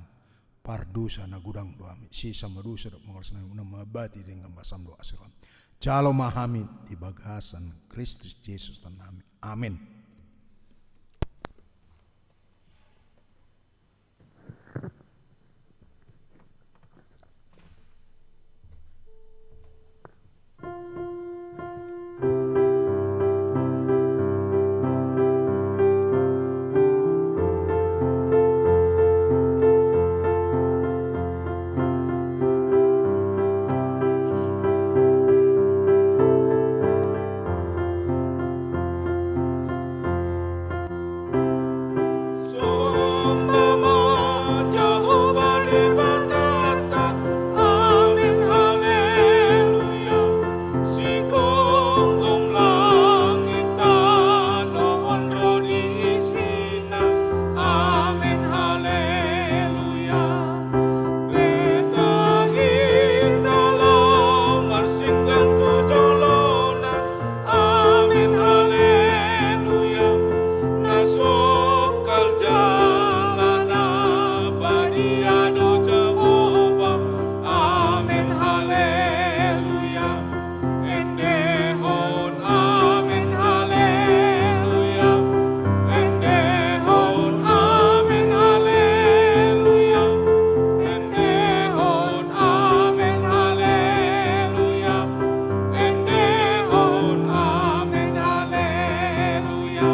pardosa na godang do hami. Sesa ma dosa dohot mangalaho nami, unang mambati denggan basam dohot asi roham. Jalo ma hami di bagasan Kristus Jesus Tuhannami. Amen. Somba ma Jahowa Debatanta. Amen, haleluya. Sigomgom langit tano on ro di isina. Amen, haleluya. Beta hita laho marsinggang tu jolona. Amen, haleluya. Na songkal jala na badia do Jahowa. Amen, haleluya. Endehon amen, haleluya. Endehon amen, haleluya. Endehon amen, haleluya. Endehon amen, haleluya.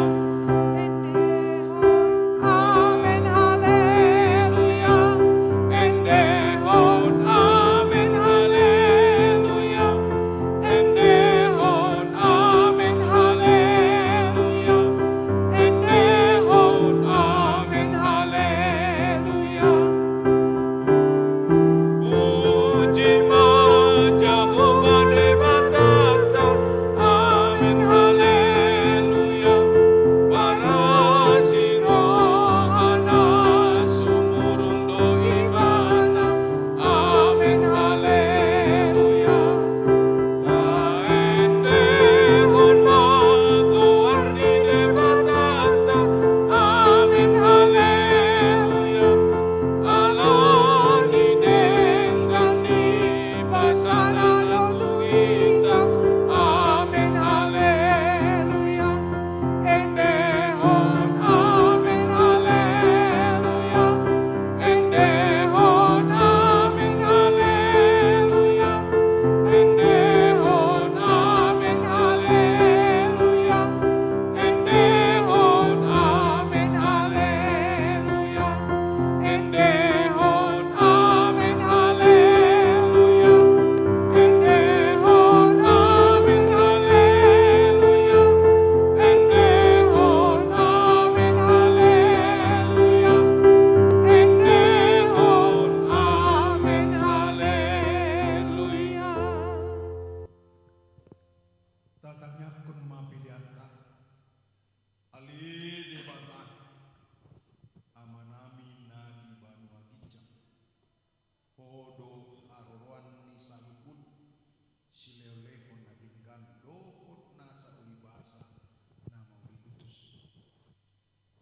Endehon amen, haleluya. Endehon amen, haleluya. Endehon amen, haleluya. Endehon amen, haleluya. Puji ma Jahowa Debatanta. Amen, haleluya. Parasi rohana sumurung do Ibana. Amen, haleluya. Paendehon ma goar ni Debatanta. Amen, haleluya. Ala ni denggan ni basana do tu hita. Amen, haleluya. Endehon amen, haleluya. Endehon amen, haleluya. Endehon amen, haleluya. Endehon amen, haleluya. Endehon amen, haleluya. Endehon amen, haleluya. Endehon amen, haleluya. Endehon amen, haleluya. Tatangiangkon ma peleanta. Ale Debata, Amanami na di banua ginjang, Ho do haroroan ni saluhut silehonlehon na denggan dohot nasa ulibasa na mauliutus.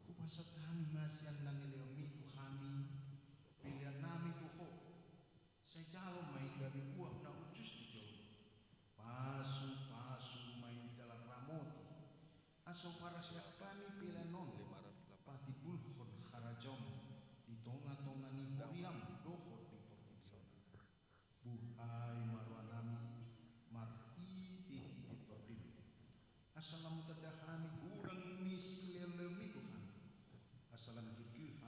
Hupasahat hami ma sian na nilehonmi tu hami peleannami tu Ho. Sai jalo ma i gabe buah na uncus di jolom. Pasupasu ma i jala ramoti, asa huparasiat hami pelean on patimbulhon harajaonmu di tongatonga ni huriamu dohot di tondi on. Buhai ma rohanami marhitehite tondimi, asa lam tanda hami godang ni silehonlehonmi tu hami, asa lam girgir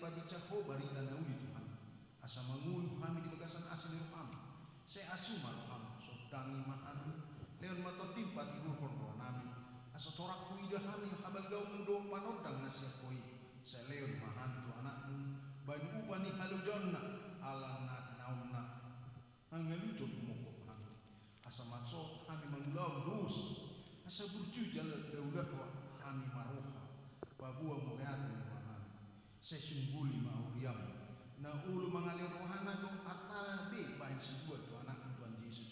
Pabinsang Ho barita na uli, Tuhan, asa mangolu hami di bagasan asi ni roham. Sai asi ma roham, sondangi ma hami. Lehon ma Tondim patiurhon rohanami, asa torang huida hami habalgaonmu dohot panondang na sian Ho i. Sai lehon ma hami tu anakmu bahen upa ni halojaonna, ala na tinaonna hangaluton humongkop hami, asa mansai hami mangulahon dosa, asa burju jala daula roha hami marroha paboa mauliate ni rohanami. Sai sungguli ma huriam, na olo mangalehon rohana dohot artana be bahen silua tu anakmu Tuhan Jesus,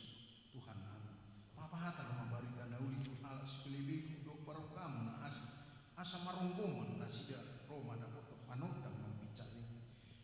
Tuhannami. Papahatar ma barita na uli tu halak sipelebegu dohot parungkamu na asing, asa maronggoman nasida ro mandapothon panondang mambinsang i.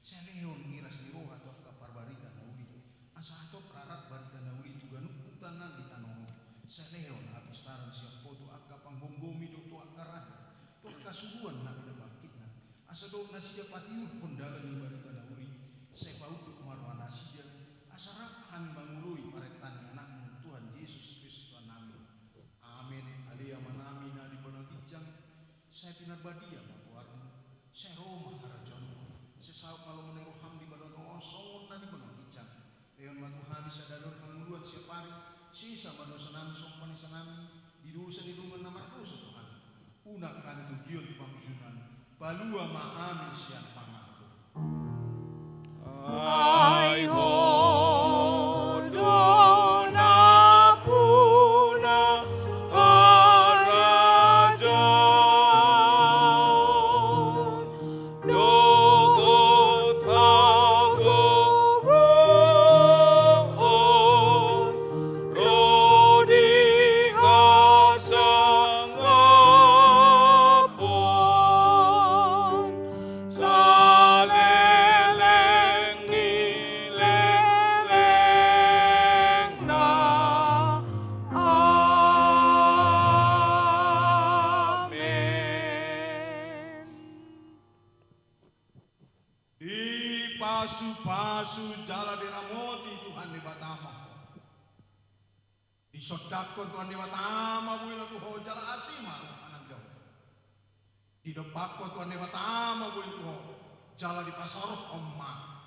Sai lehon iras ni roha tu angka parbarita na uli, asa hatop rarat barita na uli tu ganup huta na di tano on. Sai lehon hapistaran sian Ho tu angka panggomgomi dohot tu angka raja, tu angka suruan na pinabangkitna, asa dohot nasida patiurhon dalan ni barita na uli. Sai paunduk ma roha nasida, asa rap hami mangoloi parenta ni anakmu Tuhan Jesus Kristus Tuhannami. Amen. Ale Amanami na di banua ginjang, sai pinarbadia ma goarmu, sai ro ma harajaonmu, sai saut ma lomo ni roham di banua tano on songon na di banua ginjang. Lehon ma tu hami sadari on hangoluan siapari, sesa ma dosanami songon panesanami di dosa ni dongan na mardosa tu hami. Unang hami togihon tu pangunjunan, palua ma hami sian pangago. Ai Ho do nampuna harajaon dohot hagogoon ro di hasangapon saleleng ni lelengna. Amen. Dipasupasu jala diramoti Tuhan Debata ma ho. Disondangkon Tuhan Debata ma bohina tu ho jala asi ma rohana di ho. Didompakkon Tuhan Debata ma bohina tu ho jala dipasaorhon ma